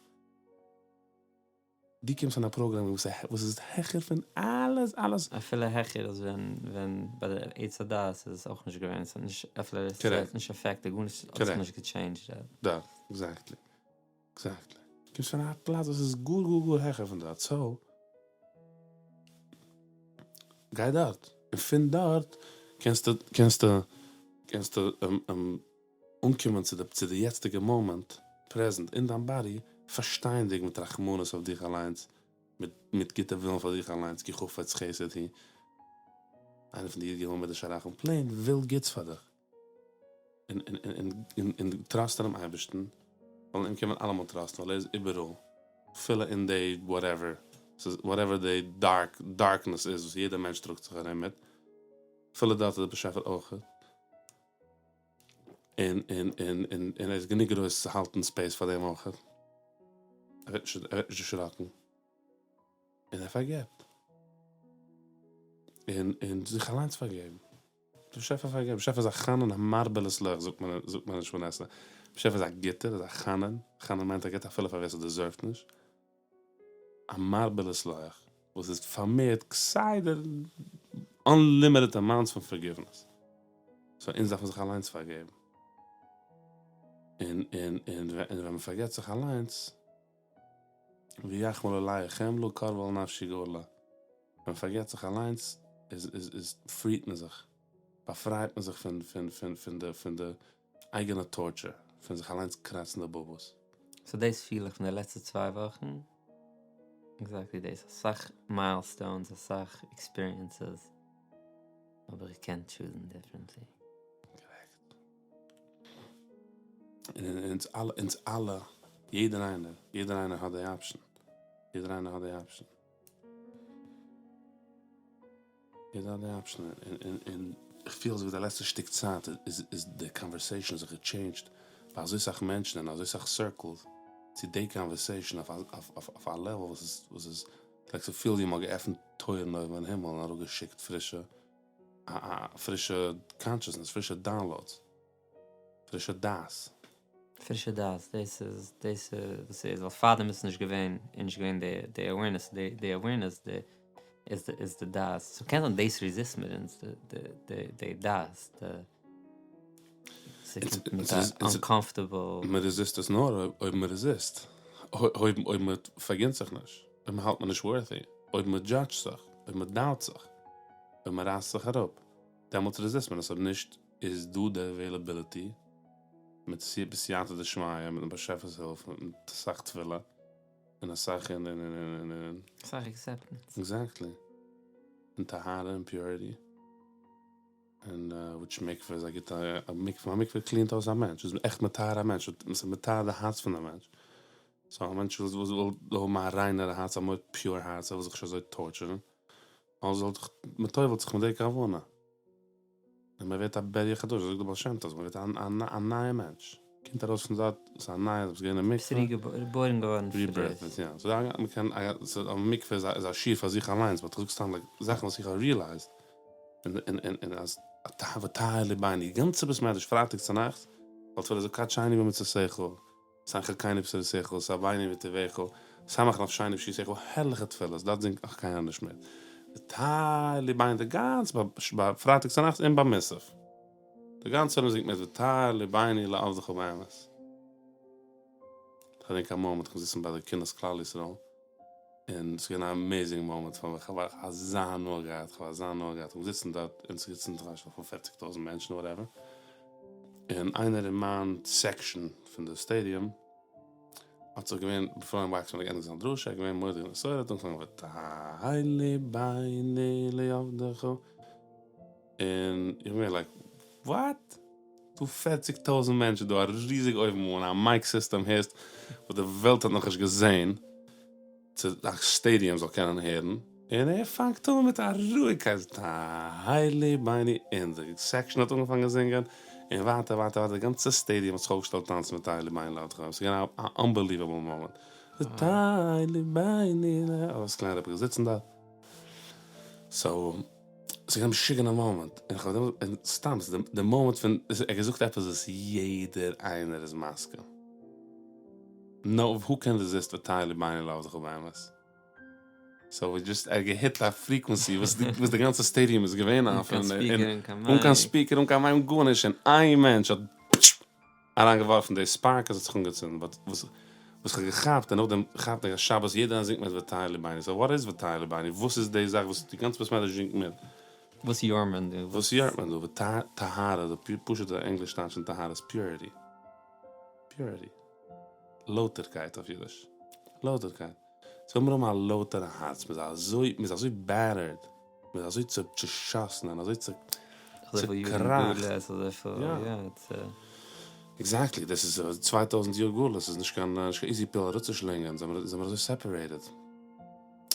דו קומסט פון א פראגרעמינג וואס וואס איז העכער פון אלעס אלעס. אפילו העכער אז ווען ווען ביי די עץ הדעת איז עס אויך נישט געווען, עס האט נישט אפילו עס האט נישט עפעקטעד גארנישט האט זיך נישט געטשעינדזשד. דארט, עקזעקטלי. עקזעקטלי. קומסט פון א פלאץ וואס איז גאר גאר גאר העכער פון דארט, סאו גיי דארט, און פון דארט קענסטו קענסטו קענסטו אנקומען צו די צו די יעצטיגע מאמענט, פרעזענט, אין דיין באדי, פארשטייענדיג מיט רחמנות אויף דיך אליינס, מיט מיט גוטע ווילן פאר דיך אליינס, כי חפץ חסד הוא, איינע פון די י"ג מידות הרחמים, פלעין וויל גוטס פאר דיך. און און און און טראסט אינעם אייבערשטן, ווייל אים קען מען אלעמאל טראסטן ווייל ער איז איבעראל, אפילו אין די וואטעווער, ס'איז וואטעווער די דארק דארקנעס איז וואס יעדער מענטש טראגט זיך ארום מיט, אפילו דארט איז דער באשעפער אויך, און און און און און ער איז גענוג גרויס צו האלטן ספעיס פאר דעם אויך, ער ווערט נישט ער ווערט נישט דערשראקן, און ער פארגעבט, און און זיך אליינס פארגעבן. דער באשעפער פארגעבט, דער באשעפער איז א חנון המרבה לסלוח זאגט מען זאגט מען אין שמונה עשרה, דער באשעפער איז א גוטער, איז א חנון, חנון מיינט ער געבט אפילו פאר ווער ס'דעזערווט נישט, המרבה לסלוח, וואס איז פארמערט כסדר אנלימיטעד אמאונטס פון פארגיוונעס, סאו אונז דארפן זיך אליינס פארגעבן, און און און ווען מ'פארגעבט זיך אליינס, ויחמול עלי חמלה קרבה אל נפשי גאולה. ווען מען פארגעבט זיך אליינס איז איז איז פריט מען זיך, באפרייט מען זיך פון פון פון פון די פון די אייגענע טארטשער, פון זיך אליינס קראצן די בובוס. סאו דאס פיל איך פון די לעצטע צוויי וואכן, עקזעקטלי דאס, אסאך מיילסטאונס, אסאך עקספיריענסעס, אבער איך קען טשוזן דיפרענטלי. קארעקט. און אונז אלע, אונז אלע, יעדער איינער, יעדער איינער האט די אפשן, יעדער איינער האט די אפשן. יעדער האט די אפשן און איך פיל אזויווי די לעצטע שטיק צייט איז איז די קאנווערסעישאן זיך געטשעינדזשט. ביי אזוי סאך מענטשן און אזוי סאך סירקלס צו די קאנווערסעישאן אויף א לעוועל וואס איז וואס איז לייק ס'פילט ווי מ'האט געעפנט טויערן אויבן אין הימל און אראפגעשיקט פרישע א א פרישע קאנשעסנעס פרישע דאונלאודס פרישע דעת. פרישע דעת דאס איז דאס איז וואס איז ווייל פארדעם איז נישט געווען איז נישט געווען די די אווערנעס די די אווערנעס די איז די איז די דעת סאו קען זיין דאס רעזיסט מיר אונז די די די דעת די ס'קומט מיט א אנקאמפארטעבל. מען רעזיסט עס נאר אויב מען רעזיסט, אויב אויב מען פארגינט זיך נישט, אויב מען האלט מען נישט ווארטי, אויב מען דזשאדזשט זיך, אויב מען דאוט זיך, אויב מען רייסט זיך אראפ, דעמאלטס רעזיסט מען עס, אויב נישט איז דא די עוועילעביליטי מיט בסייעתא דשמיא, מיטן באשעפער'ס הילף, מיט אסאך תפילה, און אסאך און און און און און. אסאך עקסעפטענס. עקזעקטלי. און טהרה און פיוריטי. און וויטש מקווה איז א גוטע א מקווה א מקווה קלינט אויס א מענטש איז עכט מטהר א מענטש ס'איז מטהר די הארץ פון די מענטש סאו א מענטש וואס וואס וויל האבן א ריינערע הארץ א מאר פיור הארץ ער וויל זיך נישט אזוי טארטשערן אלזא מען טובל'ט זיך מיט די כוונה און מען ווערט א בריה חדשה זאגט די בעל שם טוב מען ווערט א נייע מענטש קומט ארויס פון דארט ס'איז א נייע ביסט געווען אין מקווה. געבוירן געווארן פריש. ריבירט, יא. סאו מ'קען א מקווה איז א שיעור פאר זיך אליינס באט כ'זאג סתם לייק זאכן וואס איך האב ריעלייזד און און און אז וטהר לבנו די גאנצע בית מדרש פרייטאג צונאכטס בעל תפילה זאגט קדשנו במצותיך ותן חלקנו בתורתך ותרבנו בטובך ושמח נפשנו בישועתך הערליכע תפילות דארט זינגט נאך קיינער נישט מיט וטהר לבנו די גאנצע ביי פרייטאג צונאכטס און ביי מוסף. די גאנצע עולם זינגט מיט וטהר לבנו לעבדך באמת. כ'געדענק א מאמענט כ'בין געזיצן ביי די כינוס כלל ישראל, און ס'איז געווען א עמעזינג מאמענט פאר מיר, כ'האב אזא הנאה געהאט, כ'האב אזא הנאה געהאט, כ'בין געזיצן דארט און ס'איז געזיצן כ'ווייס נישט וויפיל פערציג טויזנט מענטשן וואטעווער, און איינער אין מיין סעקשאן פון די סטעדיום האט זיך געווען אפרים וואקסמאן האט געענדיגט זיין דרשה, ער איז געווען מורא'דיג נתעורר, האט אנגעפאנגען וטהר לבנו לעבדך. און איך בין געווען לייק וואט? דא פערציג טויזענט מענטשן דא א ריזיג אויבן אן א מייק סיסטעם הערסט וואס די וועלט האט נאכנישט געזען צו א סטעדיום זאל קענען הערן און ער פאנגט אן מיט א רואיגקייט וטהר לבנו און די סעקשאן האט אנגעפאנגען זינגען און ווייטער ווייטער ווייטער די גאנצע סטעדיום האט זיך אויפגעשטעלט טאנצן וטהר לבנו לעבדך ס'איז געווען א אנבעליוועבל מאמענט וטהר לבנו אלעס קליינע רבי געזיצן דארט סאו ס'איז געווען א משוגענע מאמענט, און כ'האב דעמאלט, און סתם, ס'איז די מאמענט פון, ער האט געזאגט עפעס וואס יעדער איינער איז מסכים. נאו, הו קען רעזיסט וטהר לבנו לעבדך באמת? סאו ווי דזשאסט, ער האט געהיט א פריקווענסי וואס די וואס די גאנצע סטעדיום איז געווען אויף, אן קיין ספיקער, אן קיין מייק. אן קיין ספיקער, אן קיין מייק, אן גארנישט, און איין מענטש האט. אריין געווארפן די ספארק אז עס האט זיך אנגעצינדן באט וואס וואס כ'האב געכאפט און נאכדעם כאפט איך אז שבת יעדער איינער זינגט מיט וטהר לבנו סאו וואט איז וטהר לבנו וואס איז די זאך וואס די גאנצע בית מדרש זינגט מיט? וואס יארט מען דא? וואס יארט מען דא? וטהר טהרה די פשוטע ענגליש טייטש פון טהרה איז פיוריטי פיוריטי לויטערקייט אויף אידיש לויטערקייט. סאו מיר האבן א לויטערע הארץ, מ'איז אזוי, מ'איז אזוי בעטערד, מ'איז אזוי צושאסן און אזוי צוקראכט. יא. עקזעקטלי, דאס איז צוויי טויזנט יאר גלות, ס'איז נישט קיין איזי פיל אראפצושלינגען, זעמיר אזוי סעפערעיטעד.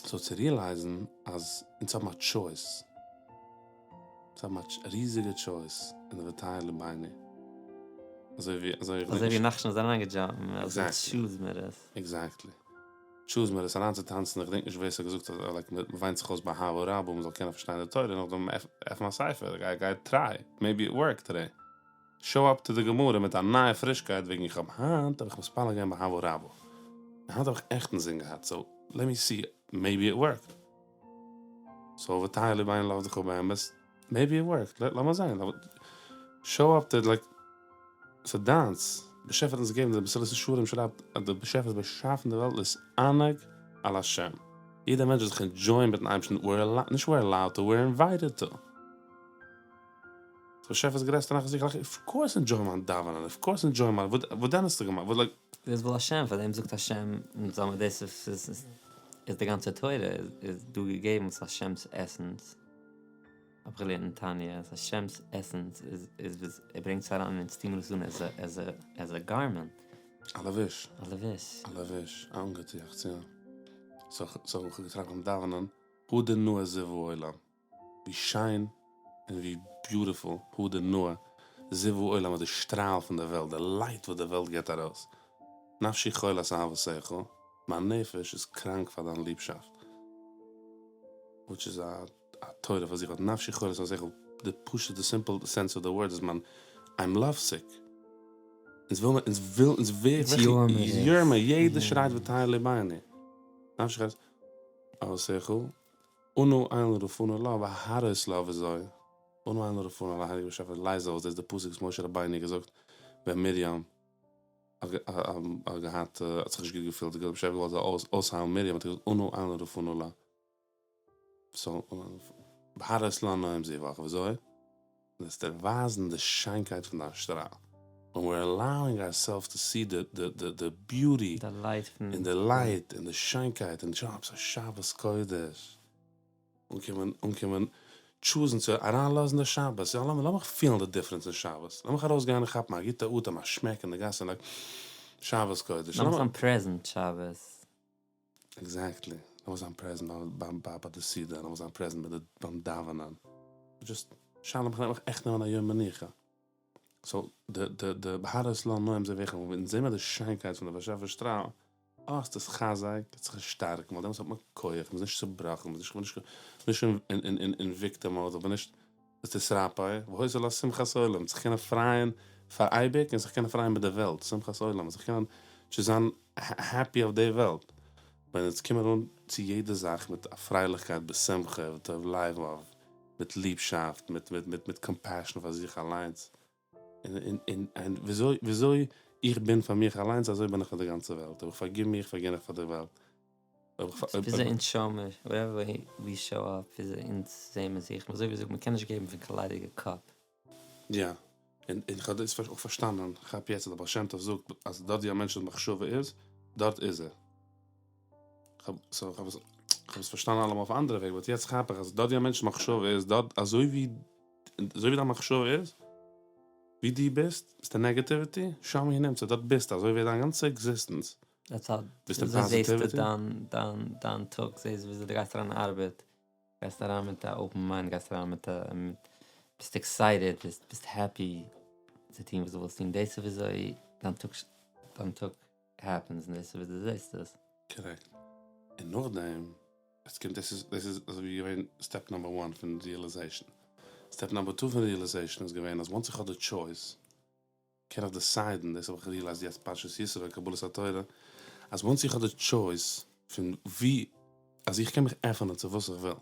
סאו צו ריעלייזן אז אונז האבן א טשויס, אונז האבן א ריזיגע טשויס אין די וטהר לבנו. אזוי ווי, אזוי ווי נחשון איז אריינגעדזשאמפט, אז אונז טשוז מיר עס. עקזעקטלי. טשוז מיר עס אריינצוטאנצן, איך געדענק נישט ווער ס'האט געזאגט אז לייק מ'וויינט זיך אויס באהבה רבה מ'זאל קענען פארשטיין די תורה, נאכדעם עפן א ספר, גיי גיי טריי, מעיבי איט ווארקט טודעי. שאו אפ טו די גמרא מיט א נייע פרישקייט וועגן איך האב היינט האב איך מתפלל געווען באהבה רבה, און היינט האב איך עכט אינזין געהאט, סאו לעט מי סי, מעיבי איט ווארקט. סאו וטהר לבנו לעבדך באמת, מעיבי איט ווארקט, לאמיר זען, שאו אפ טו לייק, ס'איז דיינס, באשעפער האט אונז געגעבן, די מסילת ישרים שרייבט אז די באשעפער האט באשאפן די וועלט להתענג על השם, יעדער מענטש זאל זיך ענדזשויען מיטן אייבערשטן, נישט ווער עלאוד טו, ווער אינווייטעד טו. באשעפער'ס גרעסטע נחת רוח, אוו קאורס ענדזשוי מיין דאווענען, אוו קאורס ענדזשוי מיין, וואס דען האסטו געמיינט, וואס לייק. דאס וויל השם, פאר דעם זאגט השם, אונז זאל מיר דאס איז איז די גאנצע תורה איז דא געגעבן וואס השם'ס עסענס, האב איך געלערנט אין תניא אז השם'ס עסענס איז איז וואס ער ברענגט עס אריין אונז טוהן מיר עס אן עז א עז א עז א גארמענט. א לבוש. א לבוש. א לבוש, א אנגעטועכטס, יא. סאו סאו איך האב געטראכט ביים דאווענען, הדר נאה זיו העולם. ווי שיין און ווי ביוטיפול הדר נאה. זיו העולם די שטראל פון די וועלט, די לייט וואס די וועלט גיבט ארויס. נפשי חולת אהבתך, מיין נפש איז קראנק פאר דיין ליבשאפט. וויטש איז א תורה פאר זיך, נפשי חולת אהבתך, די פשוט די סימפל סענס אוו די ווארד איז מיין איים לאוו סיק. אונז וויל מען, אונז וויל, אונז ווער, יאמער, יעדער שרייט ותהר לבנו. נפשי חולת אהבתך, אנא אל נא רפא נא לה והראות לה וויאזוי, אנא אל נא רפא נא לה הייליגער באשעפער לייז אויס, דאס איז די פסוק וואס משה רבינו האט געזאגט ווען מרים האט געהאט האט זיך נישט גוט געפילט, האט דער באשעפער געוואלט זאל אויסהיילן מרים האט ער געזאגט אנא אל נא רפא נא לה, סאו והראות לה נועם זיוך וויאזוי? וועסט איר ווייזן די שיינקייט פון דיין שטראל, ווען we're allowing ourselves to see the the the beauty און די לייט און די שיינקייט און עפעס א שבת קודש, אנקומען אנקומען טשוזן צו אריינלאזן די שבת, יא לאמיך פילן די דיפרענס אין שבת, לאמיך ארויסגיין און כאפן א גוטע אטעם א שמעק אין די גאס און לייק שבת קודש, לאמיך זיין פרעזענט שבת. עקזעקטלי, לאמיך זיין פרעזענט ביי ביי די סעודה, לאמיך זיין פרעזענט ביי די ביים דאווענען, דזשאסט שיין לאמיך מיך עכט נעמען א יום מנוחה, סאו די די די והראות לה נועם זיוך ווען אונז זעמער די שיינקייט פון די באשעפער שטראל, אה איז דאס חזק, האט זיך שטארק, ווייל דעמאלטס האט מען כח, מ'איז נישט צובראכן, מ'איז נישט מ'איז נישט אין אין וויקטעם מאוד, אבער נישט ותתרפא, והיתה לה שמחת עולם, זיך קענען פרייען פאר אייביג און זיך קענען פרייען מיט די וועלט, שמחת עולם, זיך קענען צו זיין העפי אויף די וועלט, ווען אונז קומען אן צו יעדע זאך מיט א פרייליכקייט בשמחה וטוב לבב, מיט ליבשאפט, מיט מיט מיט מיט קאמפעשאן פאר זיך אליינס, און און און און וויאזוי וויאזוי איך בין פאר מיך אליינס אזוי בין איך פאר די גאנצע וועלט, אויב איך פארגיב מיך פארגין איך פאר די וועלט. וויאזוי אונז שאו מיר, וואטעווער ווי שאו אפ, וויאזוי אונז זעהן מיר זיך, אזוי ווי זאגט מען קען נישט געבן פון קיין ליידיגע קאפ. יא, און איך האב דאס אויך פארשטאנען, כ'כאפ יעצט אז דער בעל שם טוב זאגט אז דארט ווי א מענטש'ס מחשבה איז, דארט איז ער. כ'האב סאו כ'האב עס כ'האב עס פארשטאנען אלעמאל אויף א אנדערע וועג, באט יעצט כאפ איך אז דארט ווי א מענטש'ס מחשבה איז, דארט אזוי ווי אזוי ווי דיין מחשבה איז, ווי דו ביסט, ביסט אין נעגעטיוויטי, שם הוא נמצא, דארט ביסטו, אזוי ווערט דיין גאנצע עקזיסטענס. דעטס האו, וויאזוי זעהסטו דיין דיין דיין טאג, זעהסט וויאזוי דו גייסט אריין אין ארבעט, גייסט אריין מיט א אופן מיינד, גייסט אריין מיט א, ביסט עקסייטעד, ביסט ביסט העפי צו טון וואס דו ווילסט טון, דאס איז וויאזוי דיין טאג דיין טאג העפענס און דאס איז וויאזוי דו זעהסט עס. קארעקט. און נאכדעם, עס קומט דאס איז דאס איז אזוי ווי געווען סטעפ נאמבער וואן פון ריעלעזעישן. סטעפ נאמבער טו פון ריעלעזעישן איז געווען אז וואנס איך האב די טשויס, קען איך דעסיידן, דאס האב איך ריעלייזד יעצט פרשת יתרו קבלת התורה, אז וואנס איך האב די טשויס פון ווי, אז איך קען מיך עפענען צו וואס איך וויל,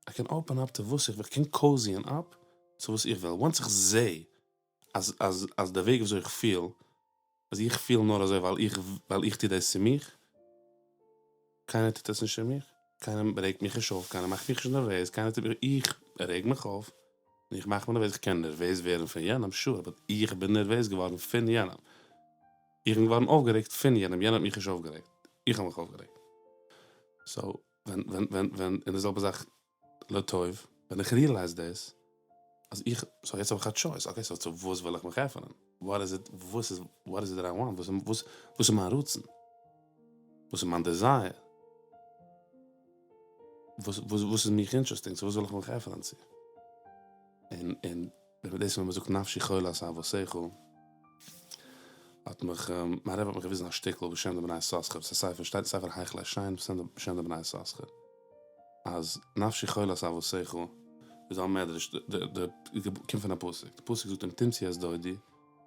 איי קען אפען אפ צו וואס איך וויל, איך קען קאוזיען אפ צו וואס איך וויל, וואנס איך זע אז אז אז די וועג וויאזוי איך פיל, אז איך פיל נאר אזוי ווייל איך ווייל איך טו דאס צו מיך, קיינער טוט עס נישט צו מיך, קיינער רעגט מיך נישט אויף, קיינער מאכט מיך נישט נערוועז, קיינער טוט מיך, איך רעג מיך אויף, און איך מאך מיך נערוועז, איך קען נערוועז ווערן פון יענעם, שור, באט איך בין נערוועז געווארן פון יענעם, איך בין געווארן אויפגערעגט פון יענעם, יענער האט מיך נישט אויפגערעגט, איך האב מיך אויפגערעגט. סאו, ווען ווען ווען ווען, און די זעלבע זאך לטוב, ווען איך ריעלייז דאס, אז איך, סאו יעצט האב איך א טשויס, אקעי סאו צו וואס וויל איך מיך עפענען? וואט איז איט, וואס איז, וואט איז איט דעט איי וואנט, וואס וואס איז מיין רצון? וואס איז מיין דעזייער? וואס וואס וואס איז מיך אינטערעסטינג, צו וואס וויל איך מיך עפענען צו? און און דאס ווען מ'זאגט נפשי חולת אהבתך, האט מיך, מיין רבי האט מיך געוויזן א שטיקל בשם די בני יששכר, ס'איז א ספר, שטייט אין ספר היכלי שן בשם די בני יששכר, אז נפשי חולת אהבתך איז א מדרש, די די קומט פון א פסוק, די פסוק זאגט אם תמצאו את דודי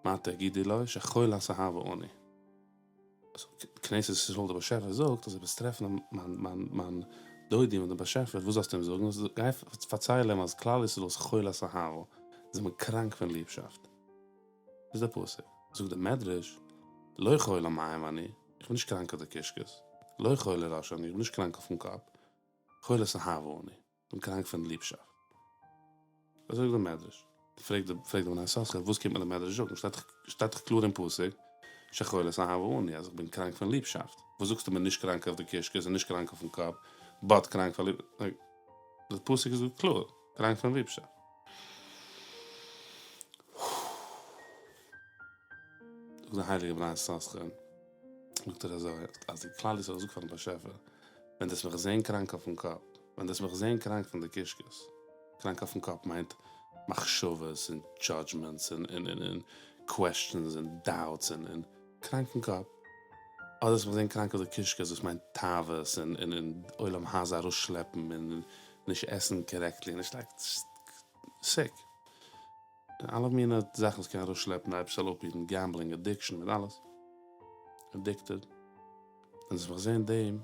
מה תגידי לו שחולת אהבה אני. כנסת ישראל דער באשעפער זאגט אז אויב וועסט טרעפן מיין מיין מיין דודי מיט דעם באשעפער וואס זאלסטו אים זאגן? גיי פארצייל אים אז כלל ישראל איז חולת אהבה, זיי זענען קראנק פון ליבשאפט. איז דער פסוק. זאגט דער מדרש, לא חולה מעיים אני, איך בין נישט קראנק אויף די קישקעס, לא חולה ראש אני, איך בין נישט קראנק אויפן קאפ, חולת אהבה אני, איך בין קראנק פון ליבשאפט. אזוי זאגט דער מדרש. פרעגט די פרעגט די בני יששכר, וואס קומט מיר דער מדרש זאגן? שטייט דאך שטייט דאך קלאר אין פסוק, שחולת אהבה אני, אז איך בין קראנק פון ליבשאפט. וואס זאגסטו מיר נישט קראנק אויף די קישקעס און נישט קראנק אויפן קאפ, באט קראנק פאר ליב... די פסוק איז קלאר, קראנק פון ליבשאפט. זאגט דער הייליגער בני יששכר, זאגט ער אזוי, אז די כלל ישראל זאגט פארן באשעפער, ווען דו וועסט מיך זען קראנק אויפן קאפ, ווען דו וועסט מיך זען קראנק פון די קישקעס, קראנק אויפן קאפ מיינט. מחשבות און דזשאדזשמענטס און און און קוועסטשענס און דאוטס און און קראנק אין קאפ, אדער זאלסט מיך זען קראנק אויף די קישקעס וואס מיינט תאוות און און און עולם הזה ארויסשלעפן און נישט עסן קארעקטלי און נישט לייק סיק. און אלע מיני זאכן וואס קען ארויסשלעפן די אייבערשטער זאל אפהיטן געמבלינג אדיקשאן מיט אלעס אדיקטעד און זאלסט מיך זען דעם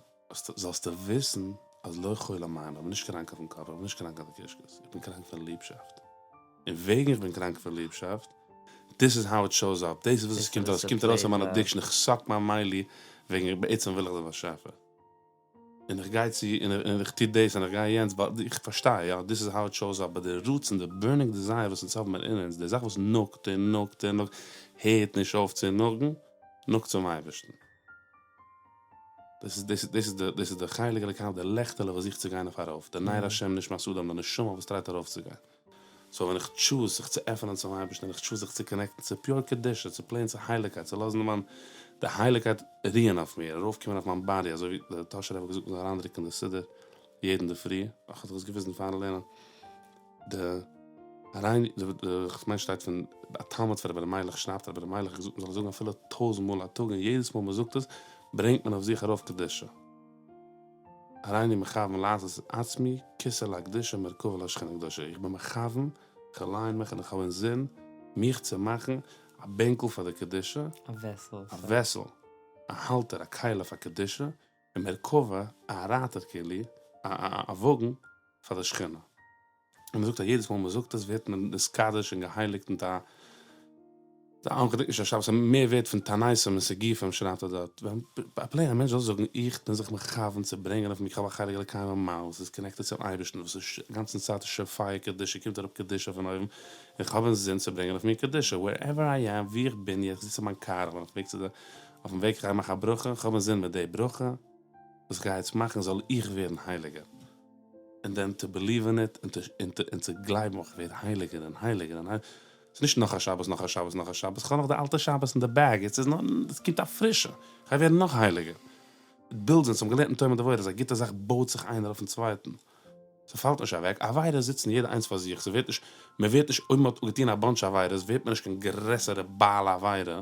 זאלסטו וויסן אז לא חולי המעיים איך בין נישט קראנק אויפן קאפ איך בין נישט קראנק אויף די קישקעס איך בין קראנק פון ליבשאפט און וועגן איך בין קראנק פון ליבשאפט דיס איז האו איט שאוס אפ דאס איז וואס עס קומט ארויס עס קומט ארויס אין מיין אדיקשאן איך סאק מיין מיילע וועגן בעצם וויל איך די באשעפער. און איך גיי צו און איך טו דאס און איך גיי יענץ ווייל איך פארשטיי יא דיס איז האו איט שאוס אפ באט די רצון די בורנינג דיזייער וואס אונז האבן אין אונז די זאך וואס נאגט און נאגט און נאגט הערט נישט אויף צו נאגן נאגט צום אייבערשטן דאס איז דאס איז די דאס איז די חלק אלוקי די לעכטעלע וואס זוכט צו גיין אויף ארויף די נר השם נשמת אדם די נשמה וואס טרייט ארויפצוגיין. סאו ווען איך טשוז זיך צו עפענען צום אייבערשטן און איך טשוז זיך צו קאנעקטן צו פיור קדושה, צו פלעין צו הייליגקייט, צו לאזן מיין די הייליגקייט רוען אויף מיר, ארויפקומען אויף מיין באדי, אזוי ווי דער טאהשער רבי האט געזאגט מ'זאל אריינדרוקן די סידור יעדן אינדערפרי, איך האב דאך עס געוויזן פארן לערנען, די אריין די כ'מיין שטייט פון א תלמיד פון רבי ר' מיילעך שרייבט רבי ר' מיילעך האט געזאגט מ'זאל עס זאגן אפילו טויזנט מאל א טאג און יעדעס מאל מ'זאגט עס ברענגט מען אויף זיך ארויף קדושה. הריני מכוון לעשות עצמי כסא לקדושה מרכבה לשכינה הקדושה, איך בין מכוון, כ'ליין מיך און איך האב אינזין מיך צו מאכן א בענקל פאר די קדושה, א וועסל, א וועסל, א האלטער, א כלי פאר קדושה, און מרכבה, א רייטער כאילו, א וואגן פאר די שכינה. און מ'זאגט אז יעדעס מאל מ'זאגט עס ווערט מען נתקדש און געהייליגט מיט א די כ'געדענק נישט א שבת מער ווערט פון תעניתים און סיגופים שרייבט ער דארט ווען א פלעין א מענטש זאל זאגן איך בין זיך מכוון צו ברענגען אויף מיר כ'האב א חלק אלוקי ממעל וואס איז קאנעקטעד צום אייבערשטן וואס איז גאנצן צייט שופע קדושה קומט אראפ קדושה פון אויבן און כ'האב אינזין צו ברענגען אויף מיר קדושה ווערעווער איי עם ווי איך בין יעצט כ'זיץ אין מיין קאר כ'בין אויפן וועג צו די אויפן וועג כ'גיי מאכן א ברכה כ'האב אינזין מיט די ברכה וואס כ'גיי יעצט מאכן זאל איך ווערן הייליגער. און דען טו בעליוו אין איט, און צו גלייבן איך ווער הייליגער און הייליגער און הייליגער, ס'איז נישט נאך א שבת נאך א שבת נאך א שבת, כ'האב נאך די אלטע שבת אין די בעג, יעצט איז נאר, עס קומט א פרישע, כ'גיי ווערן נאך הייליגער. איט בילדס אונז האבן געלערנט אין תומר דבורה אז א גוטע זאך בויט זיך איינער אויפן צווייטן, ס'פאלט נישט אוועק, עבירות זיצן יעדער איינס פאר זיך, ס'ווערט נישט, מ'ווערט נישט, אויב מ'האט געטון א באנטש עבירות ווערט מען נישט קיין גרעסערע בעל עבירה,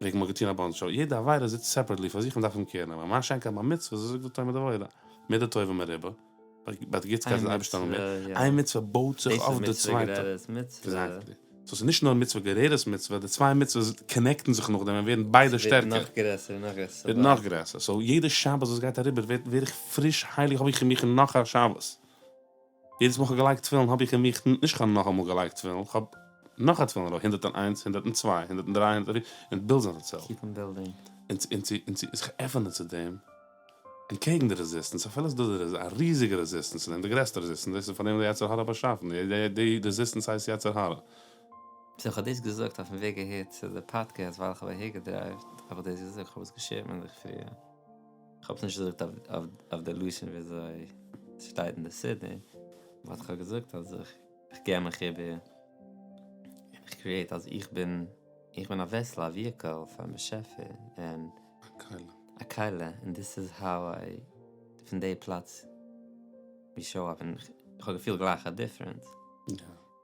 וועגן מ'האט געטון א באנטש, יעדע עבירה זיצט סעפערעטלי פאר זיך און מ'דארף אים קעיר נעמען, מה שאין כן ביי מצוות, אזוי זאגט די תומר דבורה, מידה טובה מרובה, ביי די גוטסקייט איז די אייבערשטער מער, איין מצוה בויט זיך אויף די צווייטע. עקזעקטלי. סאו ס'איז נישט נאר מצוה גוררת מצוה, די צוויי מצוות קאנעקטן זיך נאכדעם און ווערן ביידע שטערקער. ס'ווערט נאך גרעסער און נאך גרעסער. ווערט נאך גרעסער. סאו יעדע שבת וואס גייט אריבער ווערט ווער איך פריש הייליג האב איך אין מיך נאך א שבת. יעדעס מאל כ'האב געלייגט תפילין האב איך אין מיך, נישט כ'האב נאכאמאל געלייגט תפילין, כ'האב נאך א תפילין ארויף, הונדערט און איינס, הונדערט און צוויי, הונדערט און דריי, הונדערט און פיר, און בילדס אן איטסעלף. קיפ אן בילדינג. און צו און צו און צו זיך עפענען צו דעם, און קעגן די רעזיסטענס, אפילו ס'איז דא די א ריזיגע רעזיסטענס צו דעם, די גרעסטע רעזיסטענס, דאס איז פאר דעם די יצר הרע באשאפן, די די רעזיסטענס הייסט יצר הרע. סאו כ'האב דאס געזאגט אויפן וועג אהער צו די פאדקעסט ווייל כ'האב אהער געדרייווט האב איך דאס געזאגט, כ'האב עס געשעירט מיט דיך פריער. כ'האב עס נישט געזאגט אויף די לשון וויאזוי ס'שטייט אין די סידור, באט כ'האב געזאגט אז איך געב מיך איבער און איך קריעט אז איך בין איך בין א וועסל א וויהיקל פארן באשעפער און א כלי. א כלי און דיס איז האו איי פון די פלאץ ווי שאו אפ און כ'האב געפילט גלייך א דיפרענס.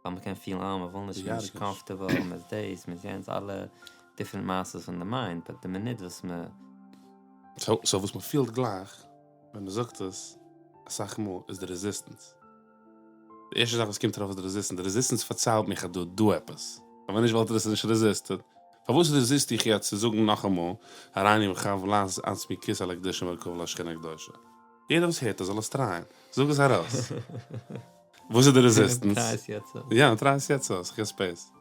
ווייל מ'קען פילן אה מ'וויל נישט מ'איז נישט קאמפארטעבל מ'איז דאס מ'איז יענץ אלע דיפרענט מעשות פון די מיינד באט די מינוט וואס מ'. סאו וואס מ'פילט גלייך ווען מ'זאגט עס אסאך מאל איז די רעזיסטענס. די ערשטע זאך וואס קומט ארויף איז די רעזיסטענס, די רעזיסטענס פארציילט מיך אז דא איז דא עפעס, ווייל ווען נישט וואלט ער עס נישט רעזיסטעד. פארוואס רעזיסט איך יעצט צו זאגן נאכאמאל הריני מכוון לעשות עצמי כסא לקדושה ומרכבה לשכינה הקדושה? יעדער וואס הערט עס זאל עס טרייען. זאג עס ארויס. וואס איז די רעזיסטענס? טריי עס יעצט אויס. יא, טריי עס יעצט אויס, איך גיב ספעיס.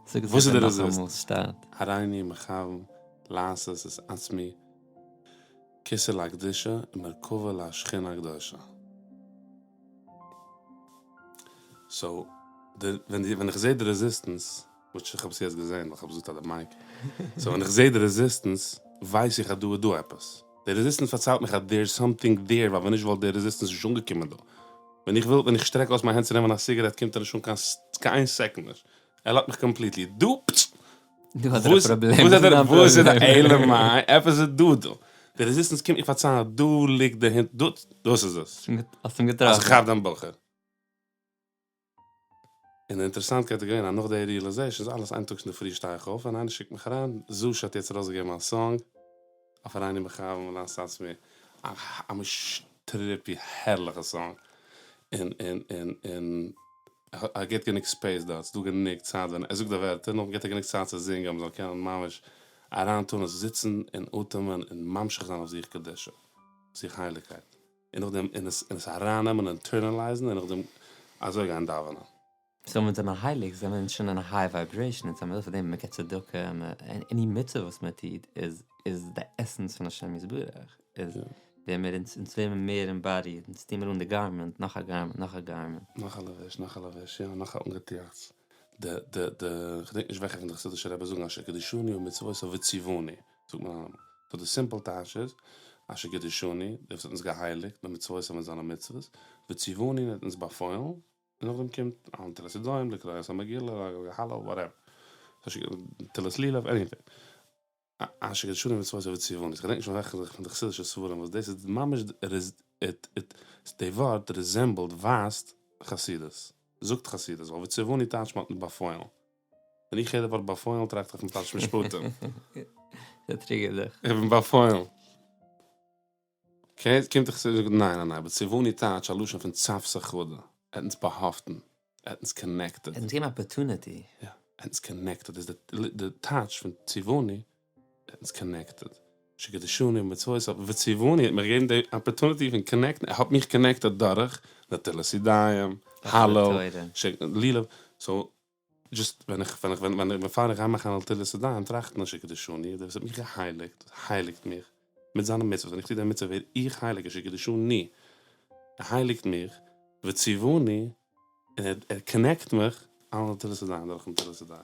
זאג עס וואס איז די נאכאמאל רעזיסטענס? שטאט. הריני מכוון לעשות את עצמי כסא לקדושה ומרכבה לשכינה הקדושה. סאו, ווען איך זעה די רעזיסטענס, וויטש איך האב עס יעצט געזען ווייל איך האב עס געזאגט אויף די מייק, סאו ווען איך זעה די רעזיסטענס ווייס איך אז דא איז דא עפעס. די רעזיסטענס פארציילט מיך אז דער איז סאמטינג דעיר ווייל ווען נישט וואלט די רעזיסטענס נישט אנגעקומען דא. ווען איך וויל ווען איך שטרעק אויס מיין הענט צו נעמען א סיגערעט קומט ער נישט אן קיין קיין איין סעקונד נישט. ער לאזט מיך קאמפליטלי דא פצ. דא האט ער א פראבלעם. וואס האט ער וואס איז די אלא מאי עפעס איז דא דא. די רעזיסטענס קומט מיר פארציילן אז דא ליגט די הינט דא דאס איז עס. האסט אים געטראפן. אז איך כאפ דעם בחור. און די אינטערעסאנטקייט איז געווען אז נאך די ריעלעזעישאן איז אלעס איין טאג אינדערפרי שטיי איך אויף און איינער שיקט מיך אריין, זושא האט יעצט ארויסגעגעבן א סאנג אויף הריני מכוון ולעשות עצמי א ממש טריפי הערליכע סאנג און און און און ער גיבט גענוג ספעיס דארט ס'דא גענוג צייט ווען ער זאגט די ווערטער נאכדעם גיבט ער גענוג צייט צו זינגען אז מ'זאל קענען ממש אריינטאן עס זיצן און אטעמען און ממשיך זיין אויף זיך קדושה זיך הייליגקייט. און נאכדעם און עס און עס ארייננעמען און אינטערנעלייזן און נאכדעם אזוי גיין דאווענען. סאו ווען זעמער הייליג זעמער אונז שוין אין א היי ווייברעישן אונז האמיר פאר דעם מען געבט צדקה עני מצוה וואס מען טוט איז איז די עסענס פון השם יתברך איז ווערן מיר אונז אונז ווערן מער עמבאדיד אונז טוהן מיר אן די גארמענט נאך א גארמענט נאך א גארמענט. נאך א לבוש נאך א לבוש יא נאך א אנגעטועכטס די די די כ'דענק נישט וועלכע פון די חסידישע רעבעס זאגן אשר קדשנו במצוותיו וציוונו זאגט מען אלעמאל. סאו די סימפל טייטש איז, אשר קדשנו, דער וואס האט אונז געהייליגט, במצוותיו מיט זיינע מצוות, וציוונו און האט אונז באפוילן, און נאכדעם קומט על נטילת ידיים, לקרוא את המגילה, הלל, וואטעווער. נטילת לולב, עניטינג. אשר קדשנו במצוותיו וציוונו. כ'געדענק נישט פון וועלכע פון די חסידישע ספרים וואס דאס איז ממש די ווארט ריזעמבלד ווייזט חסידות. זאגט חסידות, ווייל וציוונו טייטש מ'האט אונז באפוילן. ווען איך הער די ווארט באפוילן טראכט איך פון פרשת משפטים. ס'טריגערט דיך. איך בין באפוילן. אקעי, קומט דאך צו זאגן ניין ניין ניין, וציוונו טייטש א לשון פון צוותא חדא, ער האט אונז באהאפטן, ער האט אונז קאנעקטעד. ער האט אונז געגעבן אפערטוניטי. יא, ער האט אונז קאנעקטעד, איז די טייטש פון ציוונו, ער האט אונז קאנעקטעד. שקדשנו במצוותיו וציוונו, האט מיך געגעבן די אפערטוניטי פון קאנעקטן, ער האט מיך קאנעקטעד דורך נטילת ידיים, הלל, לולב, סאו דזשאסט ווען איך ווען איך ווען ווען בעפאר איך גיי מאכן א נטילת ידיים טראכטן אשר קדשנו דער וואס האט מיך געהייליגט הייליגט מיך מיט זיינע מצוות ווען איך טו די מצוה ווער איך הייליג אשר קדשנו ער הייליגט מיך וציוונו און ער ער קאנעקט מיך על נטילת ידיים דורך נטילת ידיים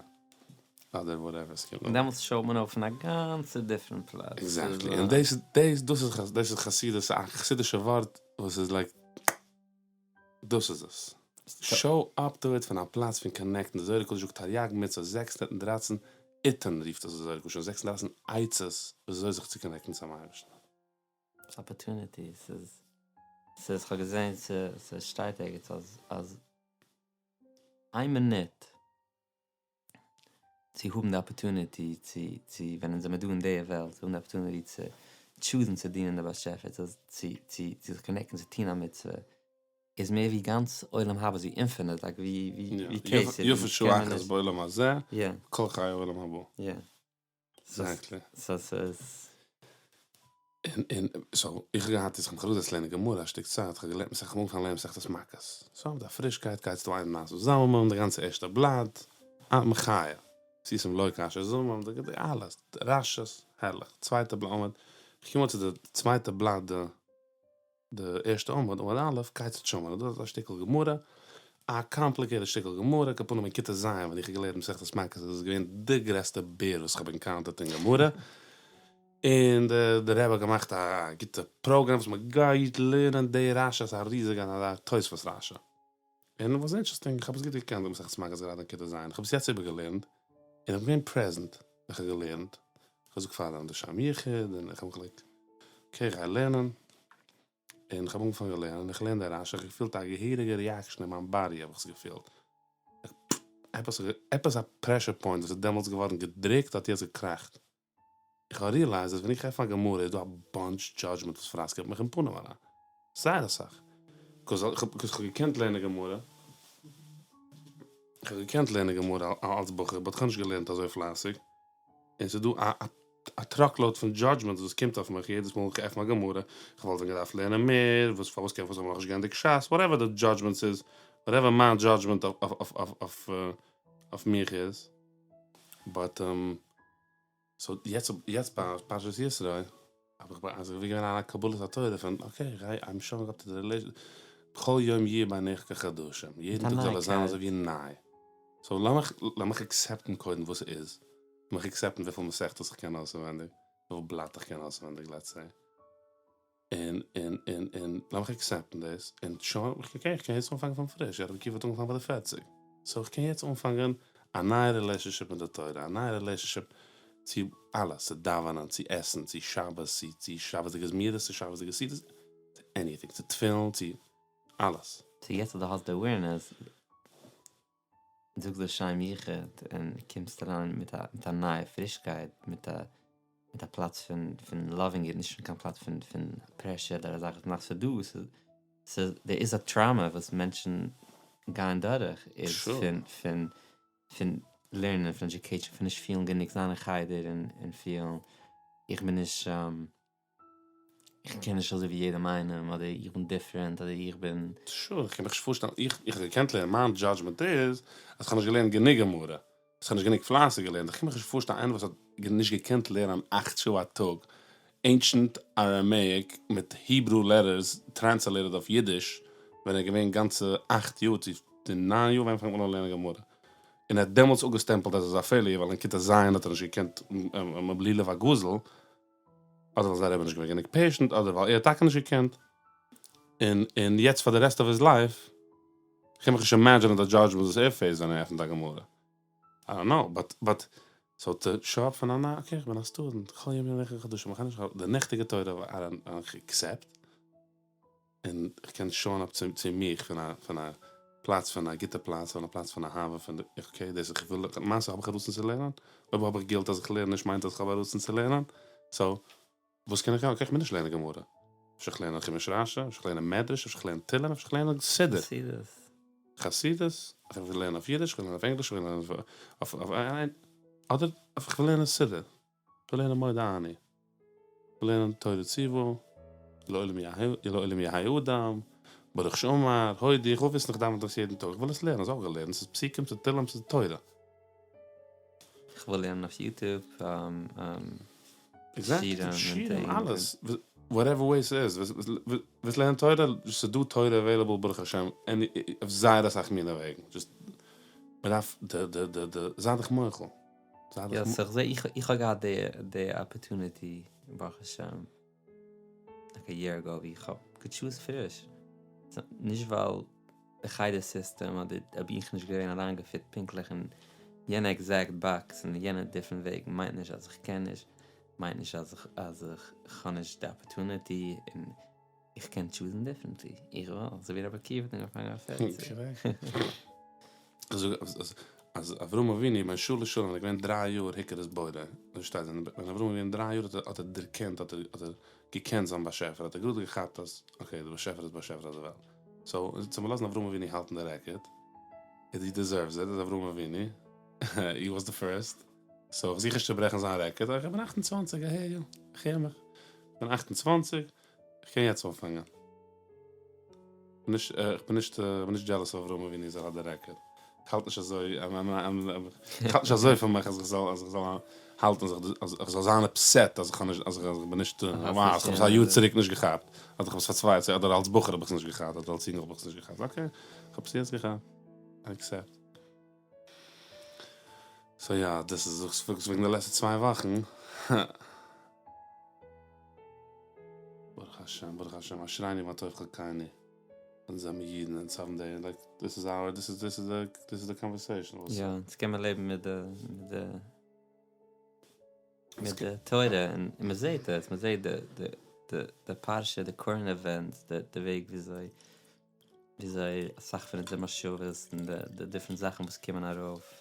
אדער וואטעווער עס קומט און דעמאלטס שאוט מען אויף פון א גאנצע דיפרענט פלאץ. עקזעקטלי און דאס דאס דאס איז דאס איז חסידות א חסידישע ווארט וואס איז לייק. דאס איז עס. שאו אפ טו איט פון א פלאץ פון קאנעקטן, די זוהר הקדוש זאגט תריג מצוות 613 עיטין רופט עס די זוהר הקדוש אן 613 עצות וויאזוי זיך צו קאנעקטן צום אייבערשטן. ס'איז אפערטוניטי, ס'איז ס'איז כ'האב געזעהן ס'שטייט ערגעץ אז אז איין מינוט צו האבן די אפערטוניטי צו צו ווען אונז זעמיר דא אין די וועלט צו האבן די אפערטוניטי צו טשוזן צו דינען די באשעפער צו צו צו זיך קאנעקטן צו טון א מצוה איז מער ווי גאנץ עולם הבא איז ווי אינפיניט לייק ווי ווי כתר יפה שעה אחת בעולם הזה כל חיי עולם הבא. עקזעקטלי. סאו ס'איז. און און סאו איך האב געהאט איך האב מיך אראפגעזעצט לערנען גמרא א שטיק צייט, איך האב געלערנט מסכת, כ'האב אנגעפאנגען לערנען מסכת מכות, סאו מיט א פרישקייט גייסטו איין מעשה זממם די גאנצע ערשטע בלאט, א מחיה, ועשיתם לו כאשר זמם, די אלעס, רש"י'ס, הערליך, צווייטע בלאט, איך קום אן צו די צווייטע בלאט די. די ערשטע עמוד, עמוד א', כיצד שמרנו, דאס איז א שטיקל גמרא, א קאמפליקעיטעד שטיקל גמרא, על כל פנים אין כיתה ז' ווען איך האב געלערנט מסכת מכות איז עס געווען די גרעסטע בער וואס איך האב ענקאונטערט אין גמרא, און די די רבי האט געמאכט א גוטע פראגראם וואס מען גייט לערנען די רש"י, ס'איז א ריזיגע אזא תוספות רש"י, און איט וואס אינטערעסטינג, איך האב עס גוט געקענט די מסכת מכות גראדע אין כיתה ז', איך האב עס יעצט איבערגעלערנט, און איך בין געווען פרעזענט ווען איך האב געלערנט, איך האב געזאגט פארדעם לשם יחוד, און איך האב מיך לייק, אקעי איך גיי לערנען, און איך האב אנגעפאנגען לערנען, איך לערן די רש"י, איך האב געפילט א געהעריגע ריעקשאן אין מיין באדי האב איך עס געפילט, עפעס עפעס א פרעשור פוינט וואס איז דעמאלטס געווארן געדריקט האט יעצט געקראכט. איך האב ריעלייזד אז ווען איך עפן א גמרא איז דא א באנטש דזשאדזשמענט וואס פראסקעט מיך אין פנים אריין. זייער אסאך. קאז איך האב געקענט לערנען גמרא. איך האב געקענט לערנען גמרא אלס בחור באט איך האב נישט געלערנט אזוי פלייסיג. און ס'איז דא א א טראק לאוד פון דזשאדזשמענטס וואס קומט אויף מיך יעדעס מאל איך עפן א גמרא. איך וואלט ווען געדארפט לערנען מער, וואס פארוואס קען פארוואס האב איך נאכנישט געענדיגט ש"ס, וואטעווער די דזשאדזשמענטס איז, וואטעווער מיין דזשאדזשמענט אויף אויף מיך איז. באט. סאו יעצט יעצט ביי פרשת יתרו האב איך אזוי ווי געווען א קבלת התורה פון אקעי איך גיי איים שאואינג אפ טו די רילעישאן בכל יום יהיו בעיניך כחדשים יעדן טאג זאל עס זיין אזוי ווי ניי סאו לאמיך לאמיך עקסעפטן קודם וואס ס'איז לאמיך עקסעפטן וויפיל מסכתות איך קען אויסענווענדיג וויפיל בלאט איך קען אויסענווענדיג לעטס סעי. און און און און לאמיך עקסעפטן דאס, און שוין, אקעי איך קען יעצט אנפאנגען פון פריש, רבי עקיבא האט אנגעפאנגען ביי די פערציג, סאו איך קען יעצט אנפאנגען א נייע רילעישאנשיפ מיט די תורה, א נייע רילעישאנשיפ צו אלעס, צו דאווענען, צו עסן, צו שבת, צו צו שבת'דיגע זמירות, צו שבת'דיגע סעודות, צו עניטינג, צו תפילין, צו אלעס. סאו יעצט אז דו האסט די אווערנעס. זאגסט לשם יחוד און קומסט אריין מיט א מיט א נייע פרישקייט מיט א מיט א פלאץ פון פון לאווינג איט נישט פון קיין פלאץ פון פון פרעשור אדער א זאך וואס מאכט ס'דא ס'איז דער איז א טראומא וואס מענטשן גייען דורך איז פון פון פון לערנען פון עדיוקעישן פון נישט פילן גענוג זיין אין חדר און און פילן איך בין נישט איך קען נישט אזוי ווי יעדעם איינעם אדער איך בין דיפרענט אדער איך בין. שור, איך קען מיך נישט פארשטעלן, איך איך האב געקענט לערנען, מיין דזשאדזשמענט איז אז איך האב נישט געלערנט גענוג גמרא, אז איך האב נישט גענוג פלייסיג געלערנט, איך קען מיך נישט פארשטעלן איינער וואס האט נישט געקענט לערנען אכט שעה א טאג עינשענט אראמעיק מיט היברו לעטערס טרענסעלעיטעד אויף אידיש ווען ער איז געווען גאנצע אכט יאר צו ניין יאר ווען פאנגט מען אן לערנען גמרא און ער האט דעמאלטס אפגעסטעמפלט אז ער איז א פעיליער ווייל אין כיתה ז' האט ער נישט געקענט מבלולב הגזול אדער ווייל זיין רבי איז נישט געווען גענוג פעישענט אדער ווייל ער האט טאקע נישט געקענט און און יעצט פאר די רעסט אוו היז לייף כ'קען מיך נישט אימעדזשינען די דזשאדזשמענט וואס ער פעיסט ווען ער עפנט א גמרא. איי דאנט נאו באט באט סאו טו שאו אפ פון א ניי אקעי כ'בין א סטודענט כל יום יום אחד חדשים כ'האב נישט די נעכטיגע תורה איי דאנט עקסעפט און כ'קען שאוען אפ צו צו מיך פון א פון א פלאץ פון א גוטע פלאץ פון א פלאץ פון אהבה פון אקעי דאס איך וויל למעשה האב איך א רצון צו לערנען אויב האב איך גילט אז איך לערן נישט מיינט אז כ'האב א רצון צו לערנען סאו וואס קען איך יא? אקעי כ'מוז נישט לערנען גמרא. אפשר איך לערן חומש רשי, אפשר איך לערן מדרש, אפשר איך לערן תהלים, אפשר איך לערן סידור. חסידות. חסידות, איך וויל לערנען אויף אידיש, איך וויל לערנען אויף ענגליש, איך וויל לערנען אויף אויף אדער איך וויל לערנען סידור. איך וויל לערנען מודה אני. איך וויל לערנען תורה צוה, לעולם יהא אדם, ברוך שאמר, הודו, איך וויל וויסן איך דאווען דאס יעדן טאג, איך וויל עס לערנען, אזוי האב איך געלערנט, ס'איז פסוקים, ס'איז תהלים, ס'איז תורה. איך וויל לערנען אויף יוטוב. עקזעקטלי, שיעורים, אלעס, וואטעווער וועי ס'איז, ווילסט לערנען תורה, ס'דא תורה עוועילעבל ברוך השם, אויף זייער אסאך מיני וועגן, דזשאסט מ'דארף די די די די, זיי דיך מוחל, זיי דיך יא, סאו כ'זע, איך האב געהאט די די אפערטוניטי ברוך השם, לייק א יער אגאו ווי איך האב געטשוזט פריש, נישט ווייל די חדר סיסטעם אדער האב איך נישט געווען אריינגעפיט פונקטליך אין יענע עקזעקט באקס אין יענע דיפרענט וועג מיינט נישט אז איך קען נישט, מיינט נישט אז איך אז איך האב נישט די אפערטוניטי און איך קען טשוזן דיפרענטלי, איך וויל אזוי ווי רבי עקיבא האט אנגעפאנגען אויף פערציג. איך זאג אז אז אברהם אבינו בן שלש שנים איז געווען דריי יאר הכיר את בוראו, אזוי שטייט ווען אברהם איז געווען דריי יאר האט ער דערקענט האט ער געקענט זיין באשעפער האט ער גראד געכאפט אז אקעי די באשעפער איז באשעפער אויף די וועלט. סאו זאל מען לאזן אברהם אבינו האלטן די רעקארד, הי דיזערווס איט, איז אברהם אבינו, הי וואס די פירסט, סאו איך זוך נישט צו ברעכן זיין רעקארד, איך בין אכט און צוואנציג, איך הער יא, איך הער מיך, איך בין אכט און צוואנציג, איך קען יעצט אנפאנגען. נישט, איך בין נישט, איך בין נישט דזשעלעס אויף אברהם אבינו אז ער האט די רעקארד. איך האלט נישט אזוי, איך האלט נישט אזוי פון מיך אז איך זאל, אז איך זאל האלטן אז איך זאל זיין אפסעט אז איך האב נישט, אז איך בין נישט, וואו, אז איך האב עס א יאר צוריק נישט געכאפט, אדער איך האב עס פאר צוויי, אדער אלס בחור האב איך עס נישט געכאפט, אדער אלס יונגל האב איך עס נישט געכאפט, אקעי, איך האב עס יעצט געכאפט, איי עקסעפט. סאו יא, דאס איז וועגן די לעצטע צוויי וואכן. ברוך השם, ברוך השם, אשרינו מה טוב חלקינו. אונז זעמיר אידן, אונז האבן די, לייק, דיס איז אווער, דיס איז, דיס איז די, דיס איז די קאנווערסעישאן. יא, אונז קען מען לעבן מיט די, מיט די, מיט די תורה, און מען זעט עס, מען זעט די, די, די, די פרשה, די קורענט עווענטס, די, די וועג וויאזוי, וויאזוי אסאך פון אונזער מחשבות און די, די דיפרענט זאכן וואס קומען ארויף.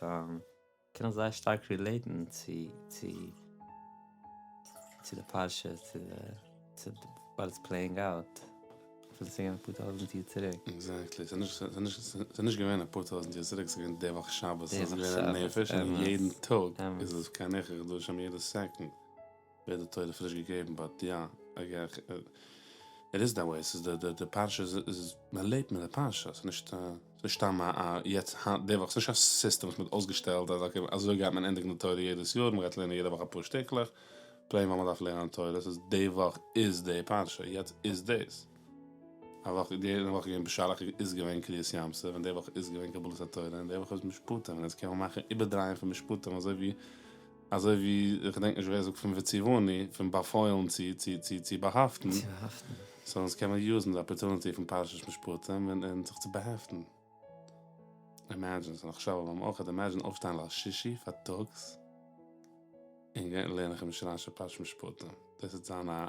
קען איך זייער שטארק רילעיטן צו צו צו די פרשה צו די צו וואט איז פלעיאינג אוט אפילו ס'איז געווען אפאר טויזענט יאר צוריק. עקזעקטלי, ס'איז נישט געווען אפאר טויזענט יאר צוריק, ס'איז געווען די וואך שבת, ס'איז געווען א נפש און יעדן טאג איז עס כי נכח דשם יעדע סעקאנד ווערט די תורה פריש געגעבן, באט יא, איט איז דעט וועי, ס'איז די די פרשה איז, מען לעבט מיט די פרשה, ס'איז נישט ס'נישט סתם א א יעצט היינט די וואך, ס'נישט קיין סיסטעם וואס מ'האט אויסגעשטעלט אז אקעי אזוי גייט מען ענדיגן די תורה יעדעס יאר, מ'גייט לערנען יעדע וואך אפאר שטיקלעך, פלעין ווייל מ'דארף לערנען תורה, ס'איז די וואך איז די פרשה, יעצט איז דאס. א וואך, די וואך איז געווען בשלח איז געווען קריעת ים סוף, און די וואך איז געווען קבלת התורה, און די וואך איז משפטים, און יעצט קען מען מאכן איבערדרייען פון משפטים אזוי ווי אזוי ווי איך געדענק נישט ווער זאגט פון וציוונו, פון באפוילן צו צו צו צו באהאפטן, סאו אונז קען מען יוזן די אפערטוניטי פון פרשת משפטים און און זיך צו באהעפטן. אימעדזשין, ס'איז נאך שובבים אויך, אימעדזשין אויפשטיין ליל שישי פארטאגס און גיין לערנען חומש רש"י פרשת משפטים. דאס וועט זיין א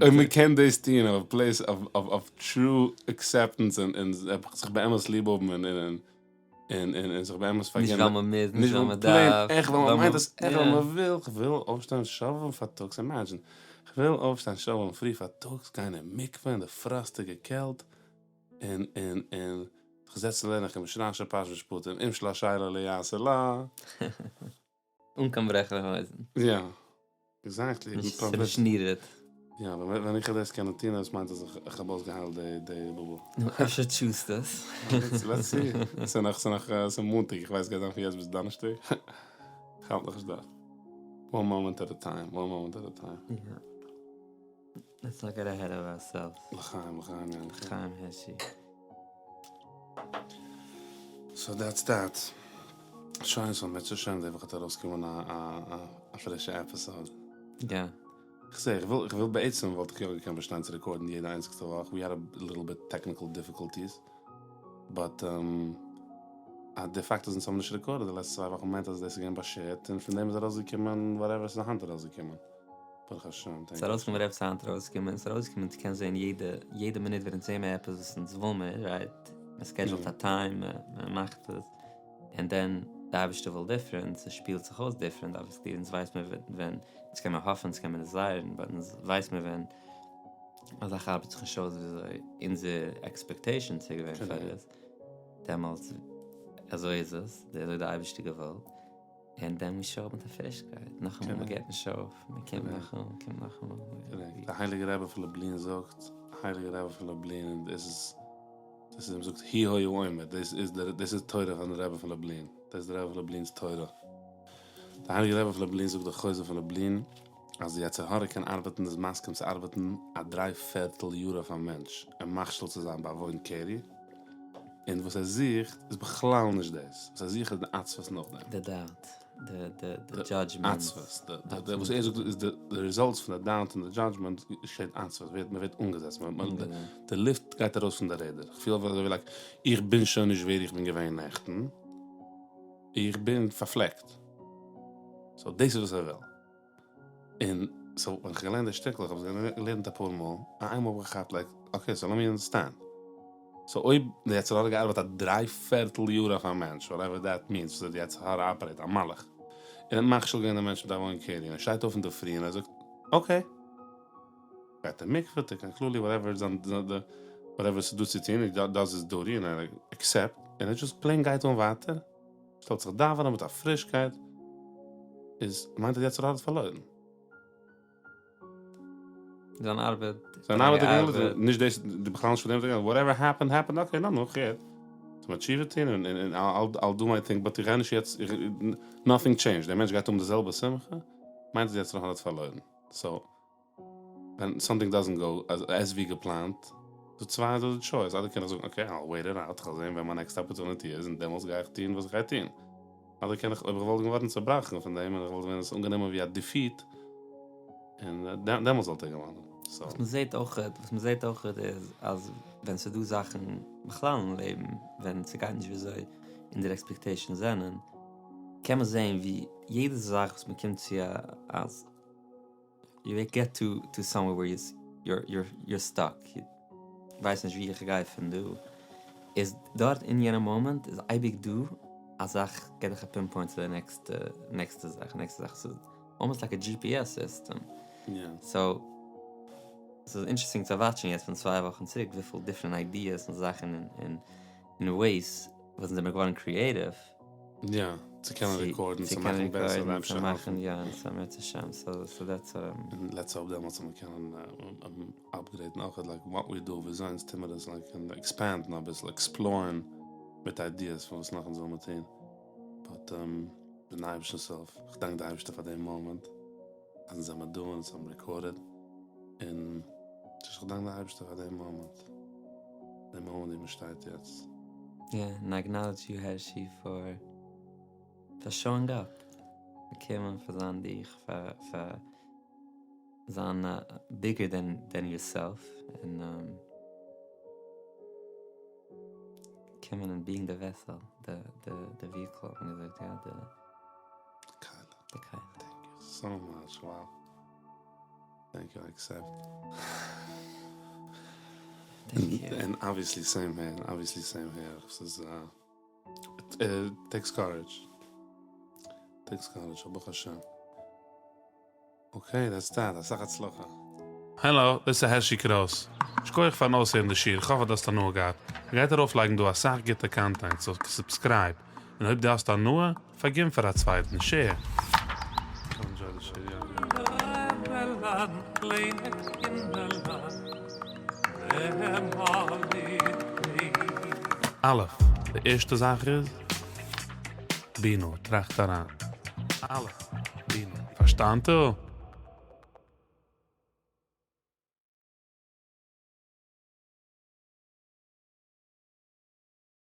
אויב מען קען דאס טון אויף א פלעיס אוו טרו עקסעפטענס און זיך באמת ליב האבן און און און זיך באמת פארגינען. נישט ווייל מען מוז, נישט ווייל מען דארף. עכט ווייל מען מיינט עס עכט ווייל מען וויל, כ'וויל אויפשטיין שובבים פארטאגס, אימעדזשין, כ'וויל אויפשטיין שובבים פרי פארטאגס, גיין אין מקווה אין די פראסטיגע קעלט, און און און זיך זעצן לערנען חומש רש"י פרשת משפטים, אם שלשלה לא יעשה לה. אן קיין ברעכן הויזן. יא. עקזעקטלי. נישט ס'נישט נידעד. יא, ווען איך וועל דאס קענען טון, דאס מיינט אז איך האב אויסגעהיילט די בובו. נו, אפשר טשוזט עס. לעטס סי. ס'נאך, ס'נאך, ס'מאנטאג, איך ווייס גייט זיין פון יעצט ביז דאנערשטאג. כ'האלט נאכנישט דארט. וואן מאמענט עט א טיים, וואן מאמענט עט א טיים. יא. לעטס נאט געט אהעד אוו אוערסעלווס. לחיים, לחיים יענקל. לחיים הערשי. סאו דעטס דעט. שוין סאו אם ירצה השם די וואך וועט ארויסקומען א א פרישע עפיסאד. יא. כ'זע, איך וויל, איך וויל בעצם וואלט איך יא געקענט באשטיין צו רעקארדן יעדע איינציגסטע וואך, ווי העד א ליטל ביט טעקניקל דיפיקולטיס, באט די פאקט אז אונז האבן נישט רעקארדעד די לעצטע צוויי וואכן מיינט אז דאס איז געווען באשערט און פון דעם איז ארויסגעקומען וואטעווער ס'איז היינט ארויסגעקומען. ברוך השם, טענק יו. ס'איז ארויסגעקומען וואטעווער ס'איז היינט ארויסגעקומען, ס'איז ארויסגעקומען דו קענסט זען יעדע יעדע מינוט ווען אונז זעמער עפעס וואס אונז וויל מיר, רייט? מען סקעדזשולט א טיים, מען מאכט עס, ענד דען די אייבערשטער וויל דיפרענט, ס'שפילט זיך אויס דיפרענט, אבוויעסלי אונז ווייס מיר ווען, אונז קען מען האפן, אונז קען מען דיזייערן, באט אונז ווייס מיר ווען א זאך ארבעט זיך נישט אויס וויאזוי אונזער עקספעקטעישאנס איז געווען פאר עס, דעמאלטס אזוי איז עס, אזוי האט די אייבערשטער געוואלט. און דען ווי שאו אפ מיט א פרישקייט, נאכאמאל מען געט נישט אויף, מען קומט נאכאמאל, מען קומט נאכאמאל. דער הייליגער רבי פון לובלין זאגט, הייליגער רבי פון לובלין, און דאס איז, דאס איז, מען זאגט הוא היה אומר, דאס איז דער, דאס איז תורה פון רבי פון לובלין, דאס איז דער רבי פון לובלין'ס תורה. דער הייליגער רבי פון לובלין זאגט דער חוזה פון לובלין, אז די יצר הרע קען ארבעטן איז מסכים צו ארבעטן א דריי פערטל יאר אויף א מענטש אים מכשיל צו זיין בעוון קרי, און וואס ער זוכט איז בכלל נישט דאס, וואס ער זוכט איז די עצבות נאכדעם. די דאוט, די דזשאדזשמענט. עצבות, די וואס ער זאגט איז די רעזאלטס פון די דאוט און די דזשאדזשמענט געשעט עצבות, מען ווערט אנגעזעצט, די לופט גייט ארויס פון די רעדער, איך פיל אזוי ווי לייק איך בין שוין נישט ווער איך בין געווען נעכטן, איך בין פארפלעקט. סאו דאס איז וואס ער וויל. און סאו ווען כ'האב געלערנט די שטיקל, איך האב עס געלערנט אפאר מאל, און איינמאל האב איך געכאפט לייק, אקעי סאו לעט מי אנדערסטענד. סאו אויב די יצר הרע געארבעט א דריי פערטל יאר אויף א מענטש, וואטעווער דעט מיענס, וויאזוי די יצר הרע אפערעיט, א מלאך, און האט מכשיל געווען די מענטש מיט עוון קרי, און ער שטייט אויף אינדערפרי און ער זאגט, אקעי. גייט אין מקווה, תיקון כללי, וואטעווער זיין די, וואטעווער ס'איז דא צו טון, הי דאז היז דוטי און ער עקסעפט, און ער דזשאסט פלעין גייט אן ווייטער. שטעלט זיך דאווענען מיט א פרישקייט, איז מיינט אז יצר הרע האט פארלוירן. זיין ארבעט. זיין ארבעט איז געווען, נישט דאס, בכלל נישט פון דעם, וואטעווער העפענד העפענד, אקעי נו נו, כ'הער. זאל מען תשובה טון און און אייל דו מיי טינג, באט איך גיי נישט יעצט, נאטינג טשעינדזשד, דער מענטש גייט האבן די זעלבע שמחה, מיינט אז יצר הרע האט פארלוירן. סאו. ווען סאמטינג דאזענט גאו עז ווי געפלאנט, דא צוויי דא די טשויס, אדער קען איך זאגן אקעי אייל וועיט איט אוט, כ'וועל זען ווען מיין נעקסטע אפערטוניטי איז און דעמאלטס גיי איך טון וואס איך גיי טון, אדער קען איך אויב איך וואלט געווארן צובראכן פון דעם און איך וואלט ווען עס אנגענומען ווי א דיפיט, און דעמאלטס וואלט ער געוואנען. סאו. וואס מ'זעט אויכעט, וואס מ'זעט אויכעט איז אז ווען ס'דא זאכן בכלל אין לעבן ווען ס'גייט נישט וויאזוי אונזערע עקספעקטעישאנס זענען, קען מען זען ווי יעדע זאך וואס מ'קומט צו אז. יו געט טו טו סאמווער ווער יו יור יור סטאק, ווייס נישט ווי איך גיי פון דא, איז דארט אין יענע מאמענט איז אייביג דא א זאך געט דיך א פינפוינט צו די נעקסטע נעקסטע זאך נעקסטע זאך, ס'איז אלמאסט לייק א דזשי פי עס סיסטעם, סאו ס'איז אינטערעסטינג צו וואטשן יעצט פון צוויי וואכן צוריק וויפיל דיפרענט איידיעס און זאכן און און וועיס וואס אונז זעמיר געווארן קריעטיוו. יא, צו קענען רעקארדן, צו מאכן בעסער און צו מאכן יא, און ס'איז אם ירצה השם, סאו סאו דעטס. און לעטס האופ דעמאלטס זאל מען קענען אפגרעידן אויך לייק וואט ווי דו, וויאזוי אונז טוהן מיר עס, לייק און עקספענדן אביסל, עקספלארן מיט איידיעס פון וואס נאך אונז זאל מיר טוהן, באט מיטן אייבערשטנ'ס הילף, כ'דאנק די אייבערשטער פאר דעם מאמענט. אז אונז זעמער דא און אונז האבן רעקארדעד, און איך דאנק די אייבערשטער פאר דעם מאמענט, דעם מאמענט ווי מען שטייט יעצט. יא, און איי עקנאלעדזש יו הערשי פאר פאר שאואינג אפ, פאר קומען, פאר זיין דיך, פאר פאר זיין ביגער דען דען יור סעלף, און קומען און ביאינג די וועסעל, די די די וויהיקל האט מען געזאגט יא, די כלי. די כלי. טענק יו. so much, wow. Thank you, I accept. Thank you. And obviously same here, obviously same here. ס'איז it takes courage. Takes courage, ברוך השם. Okay, that's that. אסאך הצלחה. העלא, דאס איז הערשי קרויס. שכוח פארן אויסהערן די שיעור, כ'האף אז דו האסט הנאה געהאט. מ'גייט ארויפלייגן דא אסאך גוטע content, so subscribe. און אויב דו האסט הנאה, פארגין פאר א צווייטן, share. א', די ערשטע זאך איז, בינו, טראכט אריין. א', בינו, פארשטאנטו?